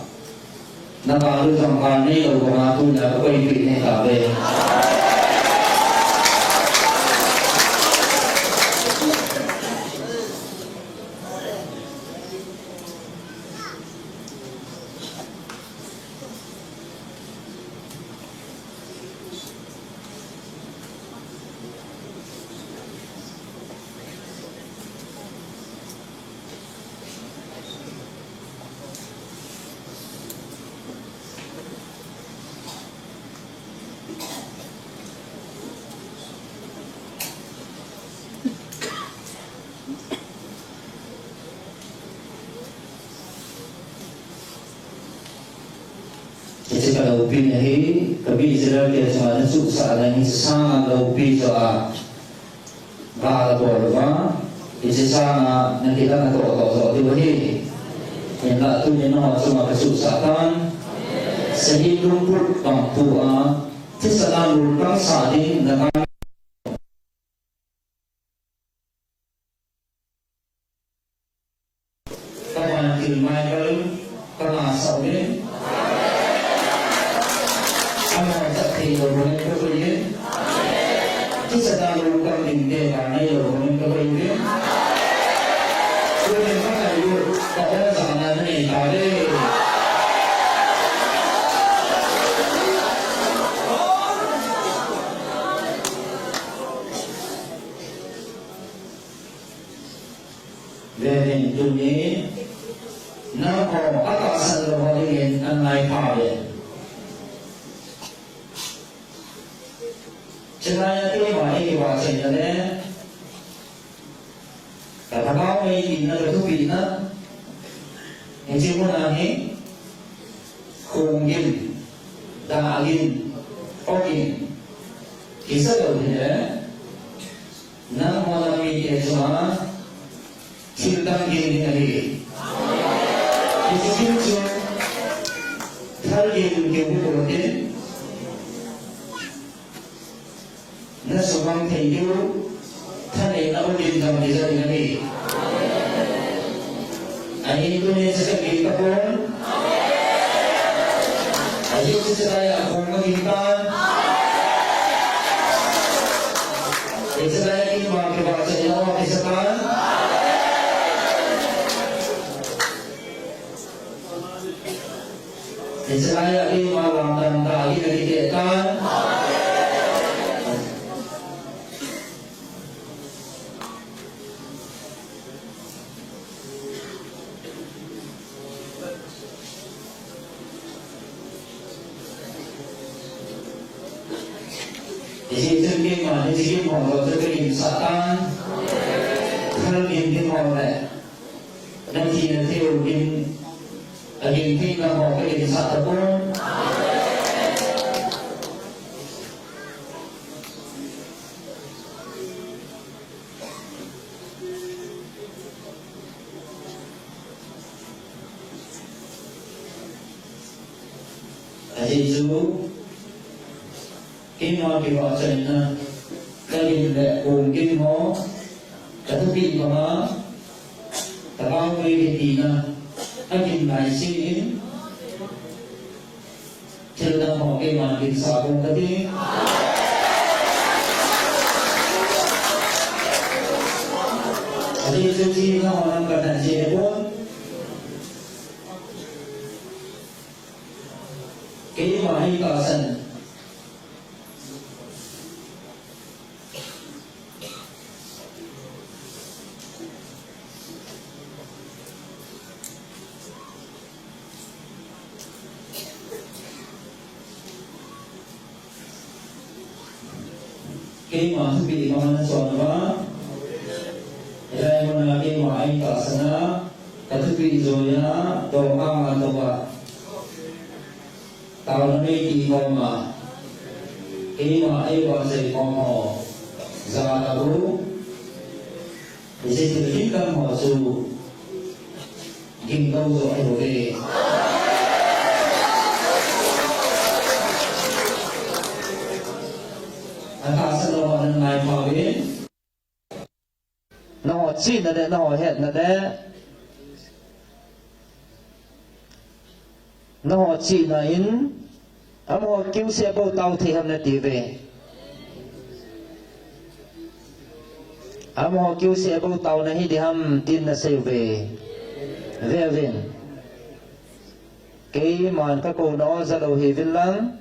nagal u jong gal neilou banga tunia kakoipeh nahi tauve. Hiche kaloupina hi, kami Israel te chunga nachuhsah leng hiche sanga loupi joh a, gal abol uva, hiche sanga nakilah natoh toh joh diu ahi. Hinla tunin nangho chunga kachuhsah tan, Sahel lungput bangpu a, thisan a lungkam sah ding nagal Kaman thil Michael, kangah sah uvin. Amaho jat thei lou bangin kakoi in. Thisan a lungkam ding te gal neilou bangin kakoi uvin. Tunin kangailutna, ka-ojana nanei tauve. Veuvin tuni, nangho atahsan lou ho dingin angai pha uve. Chulai a keima eikivahchoina le, kalhagao mei tina kathupina, hiche muna hi, khonggin, dahlin, ogin, kisa lou hile, nangho nam mite chunga thil dang gin ding ahi. Hiche gin chu thal gin kimu pouvin, nasumang thei diu, thaneina ogin dang ding ahi. Ahin tunin second gin tapon. Ahin hiche laia khong agin tan. Hiche laia keima kivahchoina ho kisa tan. Hiche laia keima lamdang ding akiti tan. Hiche chun keima hiche gin ho jouse kagin sah tan. Thal gin ding ho le Nathi nathei u gin, agin thei nangho kaginsah tapon. Ajeh chu, keima kivahchoina, kagin le kong gin ho, kathupeh banga, kabang vei kitina, agin nai sih in, thil dang ho keiman ginsah bou kati. Ajeh chu chi nangho lam kathan ji hipon. Keima hi tahsan. Keima thupeh banga nachon uva. Hilai muna keima eikahsana, kathupeh joh a, doh a, doh a. Taona nei ti khom a. Keima eivahchoi khom ho. Jana bou. Hiche thil gin dang ho chu gingto joh ahi bouve. Atahsan lou ho nangai pha uvin. Nangho chihna le, nangho hetna le. Nangho chihna in, amaho kiuseh bou tao thei ham nati uve. Amaho kiuseh bou taona hi ding ham tin nasei uve. Ve uvin. Keiman kakouna o ja lou hih uvin lang.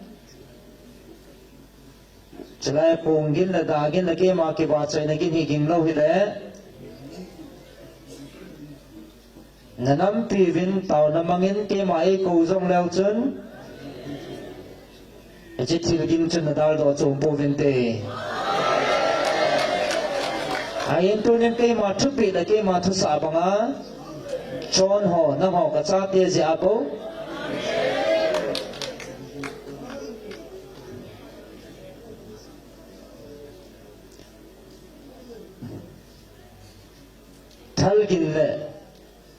Chulai kong gin le da gin le keima kivahchoina gin hi ging lou hile. Nanampi uvin taona mangin keima eikou jong leu chun, hiche thil gin chun nadaldoh chom pouvinte. Ahin tunin keima thupeh le keima thusah banga, chon ho, nangho kachate jeh a bou. Thal gin le,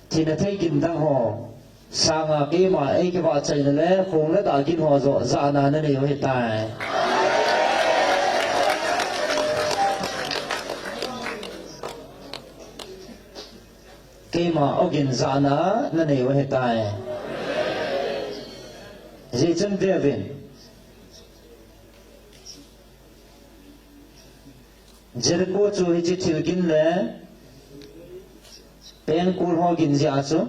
thina thei gin dang ho sanga keima eikivahchoina le, kong le da gin ho joh jana nanei u ahitai. Keima ogin jana nanei u ahitai. Hijeh chun ve uvin. Jericho chu hiche thil gin le pengkul ho gin jeh a chu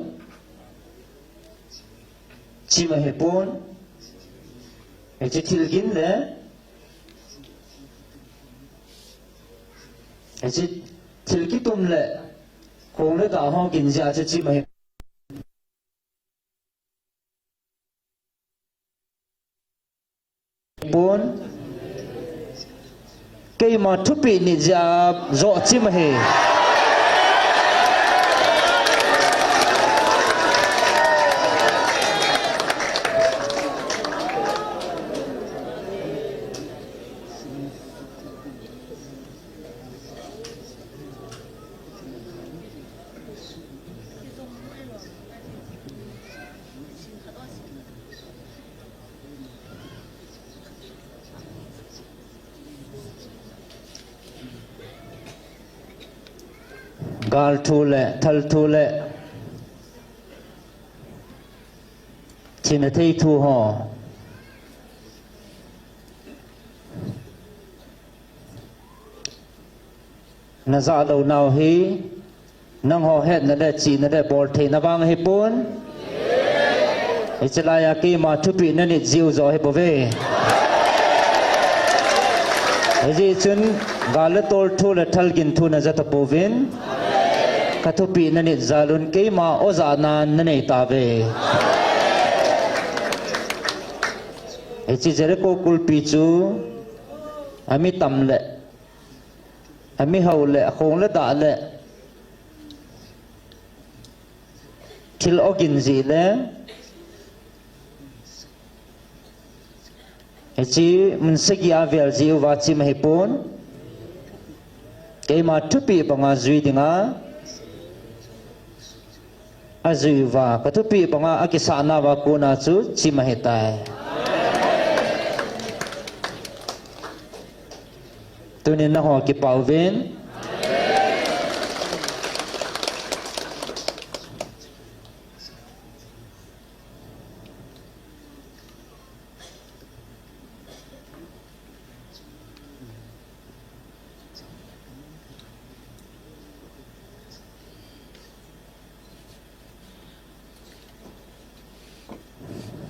chim ahipon, hiche thil gin le hiche thil kitum le kong le da ho gin jeh a chu chim ahi. Pon. Keima thupeh nit jeh a joh chim ahi. Gal thu le, thal thu le, thina thei thu ho. Najah lou nau hi, nangho hetna le, chihna le, boltheina vang ahipon. Hiche laiya keima thupeh nanit jiu joh ahibouve. Hijeh chun, gal le tol thu le thal gin thu naja tapouvin. Kathupeh nanit jal un keima ojahna nanei tauve. Hiche Jericho kulpi chu, ami tam le, ami hao le, akong le dah le, Thil ogin jeh le, hiche mun sagi a vel jeh uva chim ahipon, keima thupeh banga jui dinga ajui uva, ka thupeh banga akisah nauva kona chu chim ahitai. Tunin nangho kipah uvin.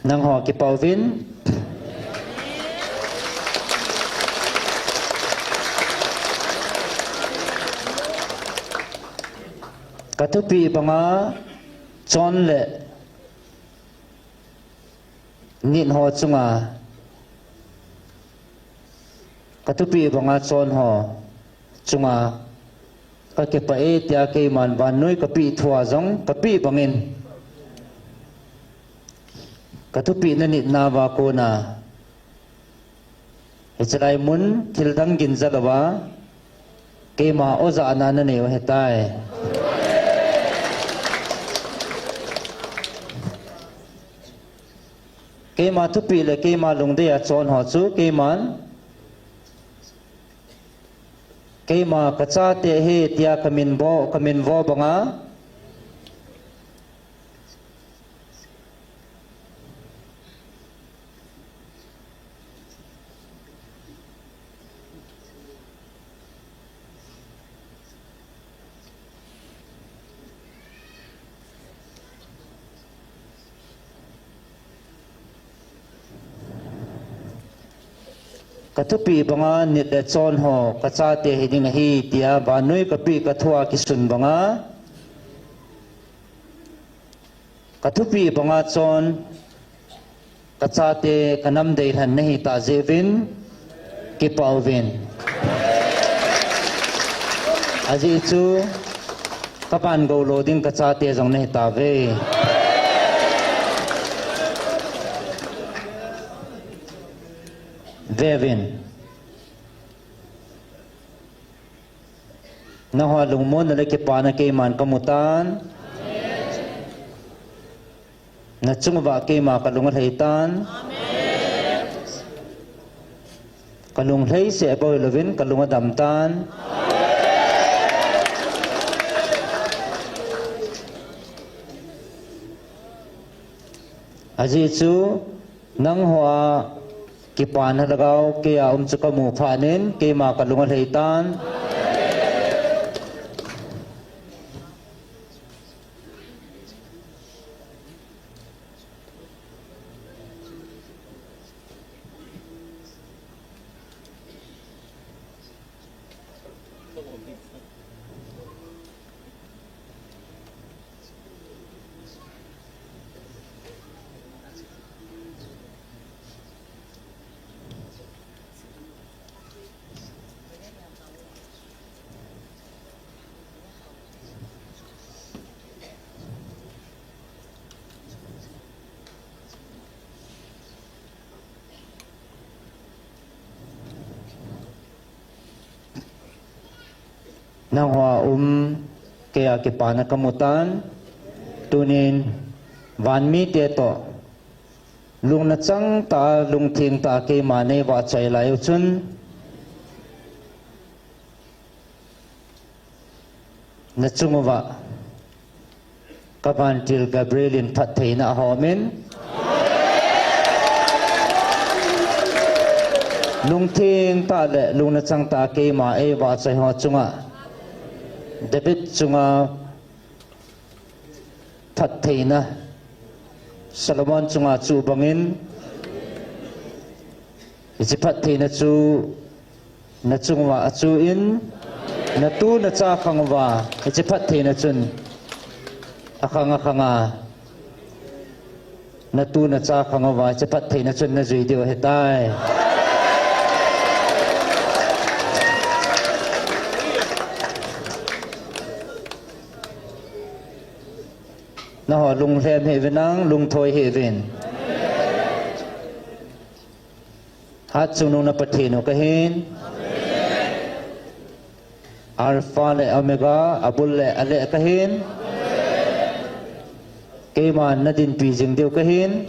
Nangho kipah uvin. Ka thupeh banga chon le nit ho chunga, ka thupeh banga chon ho chunga ka kipah e tia keiman vannoi kapeh thua jong kapeh bangin, ka thupeh na nit nauva kona hiche lai mun thil dang gin jalouva keima ojahna nanei u ahitai. Keima thupeh le keima lungdei a chon ho chu keiman, keima ka chate ahi tia ka min vo, ka min vo banga ka thupeh banga nit le chon ho ka chate hiding ahi tia vannoi kapeh ka thua kisun banga, ka thupeh banga chon ka chate ka namdei lhen nahi tah jeh uvin kipah uvin. Ajeh chu ka van gou lou ding ka chate jong nahi tauve. Veuvin. Nangho lungmonna le kipana keiman kamu tan. Nachung uva keima kalung alhai tan. Kalung lhai seh bou hilouvin kalung adam tan. Ajeh chu nangho a kipana lhagao keiya um chu kamu phat in keima kalung alhai tan. Nangho a um keiya kipana kamu tan. Tunin vanmite toh lungna chang tah a, lungtheng tah a keima neivahchoi lai u chun, nachung uva kavantil Gabriel in phattheina ahomin, lungtheng tah le lungna chang tah a keima eivahchoi ho chunga, David chunga phattheina Solomon chunga chuh bangin, hiche phattheina chu nachung uva achuh in, natu nacha khang uva hiche phattheina chun akhang akhang a, natu nacha khang uva hiche phattheina chun najui diu ahitai. Nangho lunglhem hih uvin lang, lungthoi hih uvin. Hatchungnung na Pathen u kahin. Alpha le Omega, abul le aleh kahin. Keiman nadinpi jing diu kahin.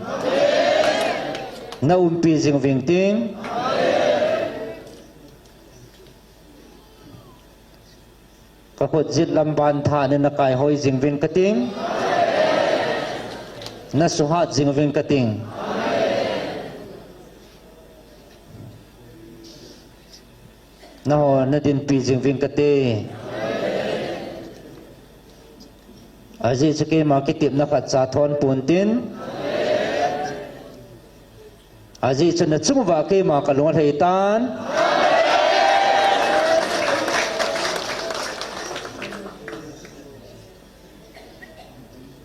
Naumpi jing uving ting. Kakhut jet lam ban thanin nakaihoi jing uvin kating. Nasuhat jing uvin kating. Nangho nadinpi jing uvin kate. Ajeh chu keima kitepna khatcha thon pontin. Ajeh chu nachung uva keima kalung alhai tan.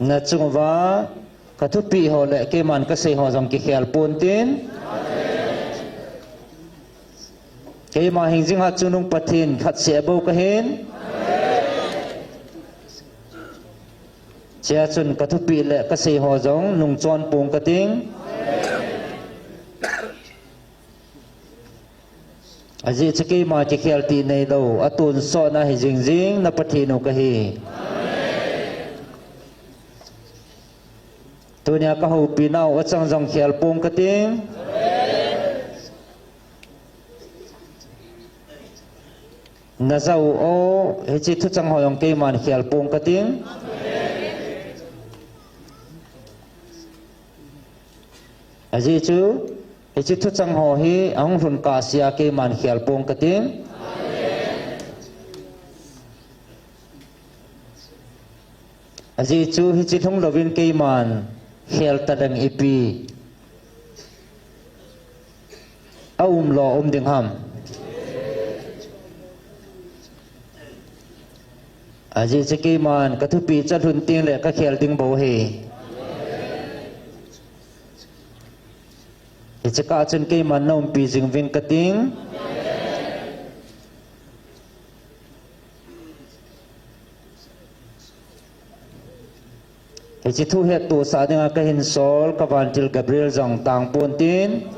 Nachung uva kathupeh ho le keiman kasei ho jong kikhel pontin. Keima hingjing hatchungnung Pathen khatseh bou kahin. Chea chun kathupeh le kasei ho jong nungchon pong kating. Ajeh chu keima kikhel ti neilou, atonsotna hi jingjing na Pathen u kahi. Tunia kahoupi nau achang jong khel pong kating. Najao o, hiche thuchang ho jong keiman khel pong kating. Ajeh chu, hiche thuchang ho hi ahung lhun kahsea keiman khel pong kating. Ajeh chu hiche lhung louvin keiman khel taleng ipi aumlou um ding ham. Ajeh chu keiman kathupeh chu alhun tengle kakhel ding bou ahi. Hiche kah chun keiman naumpi jing uvin kating. Hiche thu hettohsah dinga kahinsol kavantil Gabriel jong tangpontin.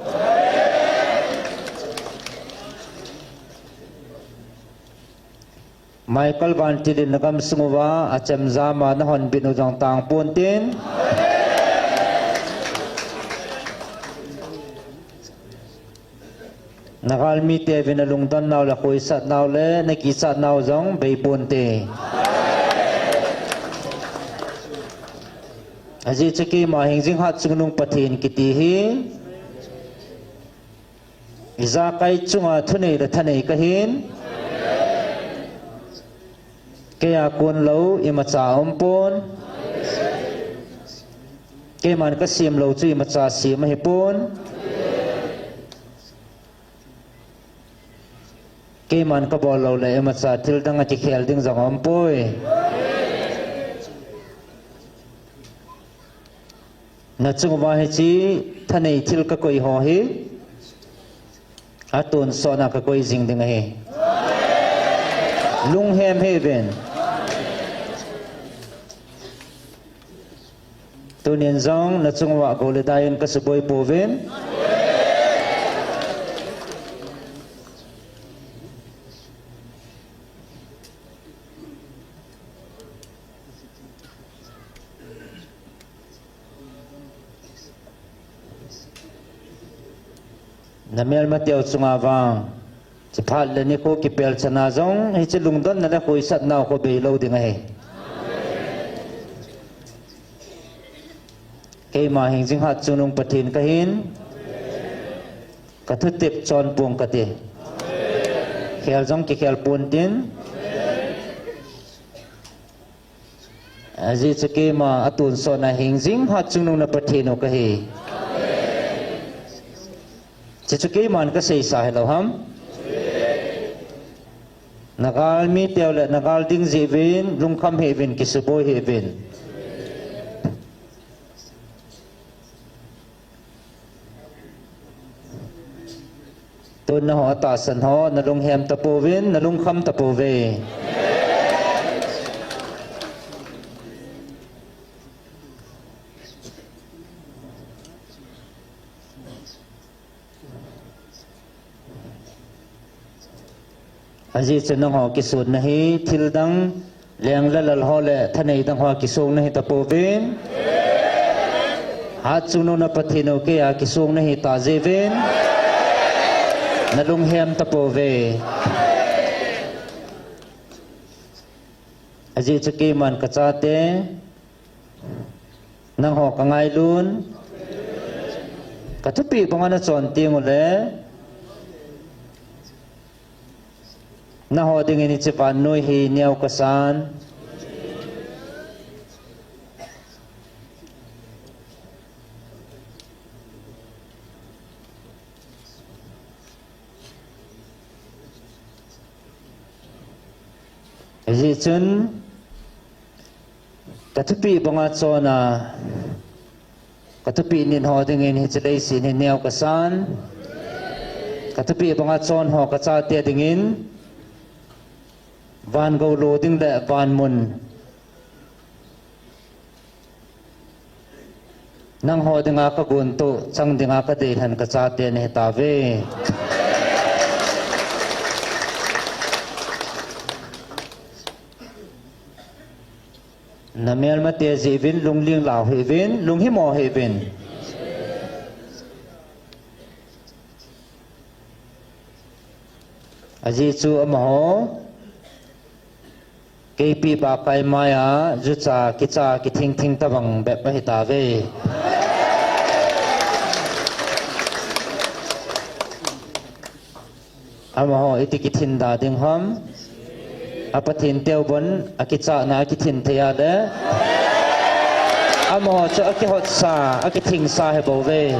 Michael vantil in nagamsung uva achemjama nahonbit u jong tangpontin. Nagalmite uvin nalungdon nau le khoisat nau le nakichat nau jong beiponte. Ajeh chu keima hingjing hatchungnung Pathen kiti hi ijakai chunga thunei le thanei kahin. Keia konlou imacha aumpon. Keiman kasemlou chu imacha sem ahipon. Keiman kabollou le imacha thil dang akikhel ding jong aumpoi. Nachung uva hiche thanei thil kakoi ho hi atonsotna kakoi jing ding ahi. Lunghem hih uvin. Tunin jong nachung uva gou le dai in kasuboi pouvin. Namelmateu chunga vang hiche phat le nikho kipel chana jong hiche lungdonna le khoisatnau khu beilou ding ahi. Keima hingjing hatchungnung Pathen kahin. Kathutep chonpong kate. Khel jong kikhel pontin. Ajeh chu keima atonsotna hingjing hatchungnung na Pathen u kahi. Chuchu keiman kaseisa hilou ham? Nagalmiteu le nagal ding jeh uvin lungkham hih uvin, kisuboi hih uvin. Tun nangho atahsan ho nalunghem tapouvin, nalungkham tapouve. Ajeh chu nangho kisonna hi thil dang, leng le lal ho le thanei dang ho kisonna hi tapouvin. Hatchungnung na Pathen u keiya kisonna hi tajiuvin. Nalunghem tapouve. Ajeh chu keiman kachate, nangho kangailun, kathupeh banga nachon tengule, nangho dingin hiche vannoi hi neo kasan. Hijeh chun, kathupeh banga chonna, kathupeh nit ho dingin hiche leiset hi neo kasan. Kathupeh banga chon ho kachate dingin, van gou lo ding le van mun, nangho dinga kagontoh chang dinga kadeilhen kachate nahitauve. Namelmate jeh uvin, lungling lau hih uvin, lunghimo hih uvin. Ajeh chu amaho, keipi pakai maiya, jucha, kicha, kithing thing tobang bep ahitauve. Amaho iti kithin da ding ham? A Pathen teho bon, akichahna akithin thei a le, amaho chu akihotsa, akithingsa hibouve.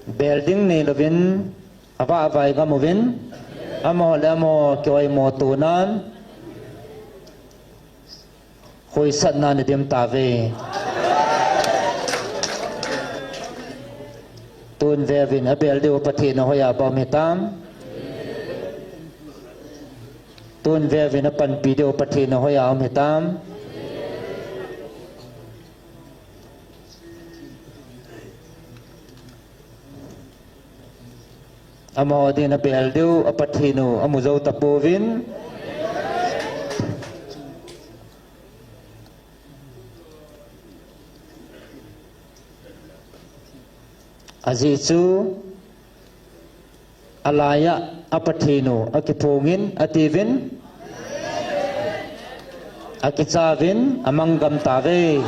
Bel ding neilouvin, avah avai gam uvin, amaho le amaho kioimo tonan, khoisatna nadem tauve. Tun veuvin abel diu Pathen u hoiya bou um hitam? Tun veuvin apanpi diu Pathen u hoiya um hitam? Amaho dingin abel diu a Pathen u amu jou tapouvin. Ajeh chu alaiya a Pathen u akiphongin atiuvin, akichauvin, amang gam tauve.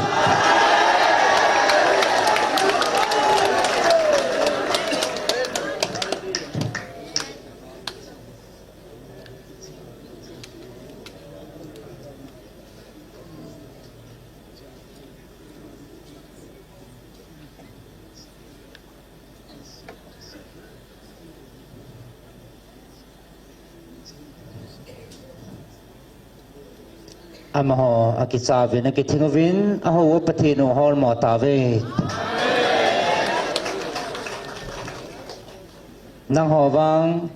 Amaho akichauvin, akithing uvin, ahou a Pathen u holmo tauve. Nangho vang,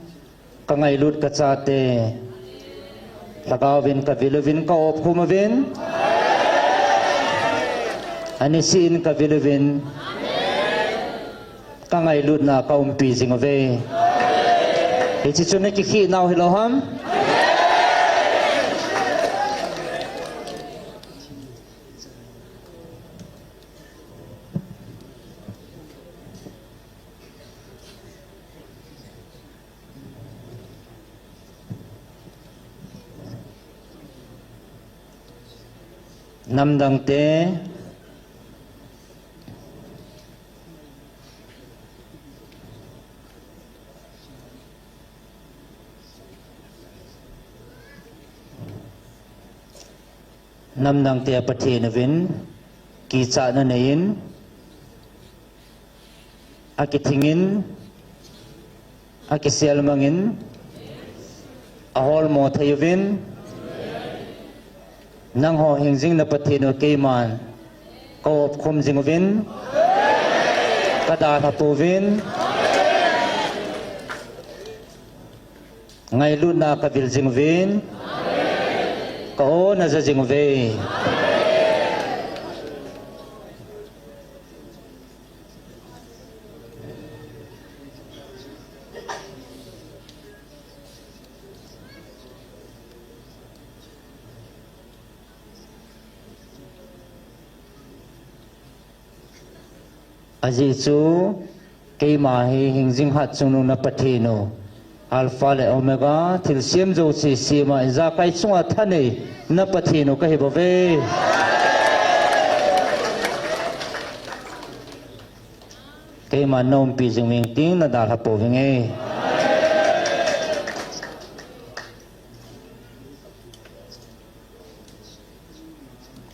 kangailut kachate, lhagao vin kavil uvin, kaopkhum uvin, anisih in kavil uvin, kangailutna kaumpi jing uve. Hiche chu nakikhih nau hilou ham? Namdangte, namdangte a Pathen uvin kichatna neiyin, akithingin, akiselmangin, aholmo thei uvin, nangho hingjing na Pathen u keiman kaopkhum jing uvin, kadalha pouvin, ngailutna kavil jing uvin, ka-o naja jing uve. Ajeh chu, keima hi hingjing hat chungnung na Pathen u, Alpha le Omega, thilsem jouse sema, ijakai chunga thanei na Pathen u kahi bouve. Keima naumpi jing ving ting, nadalha pouvinge.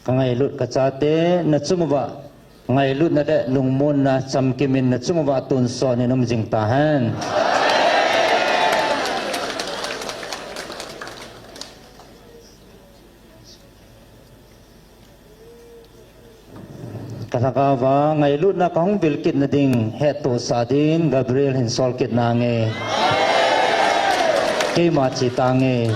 Kangailut kachate nachung uva ngailutna le lungmonna chamkimin nachung uva tonsot in um jing tahen. Kalhagao va ngailutna kahung vil kitna ding hettohsah din Gabriel hin sol kit nange. Keima che tange.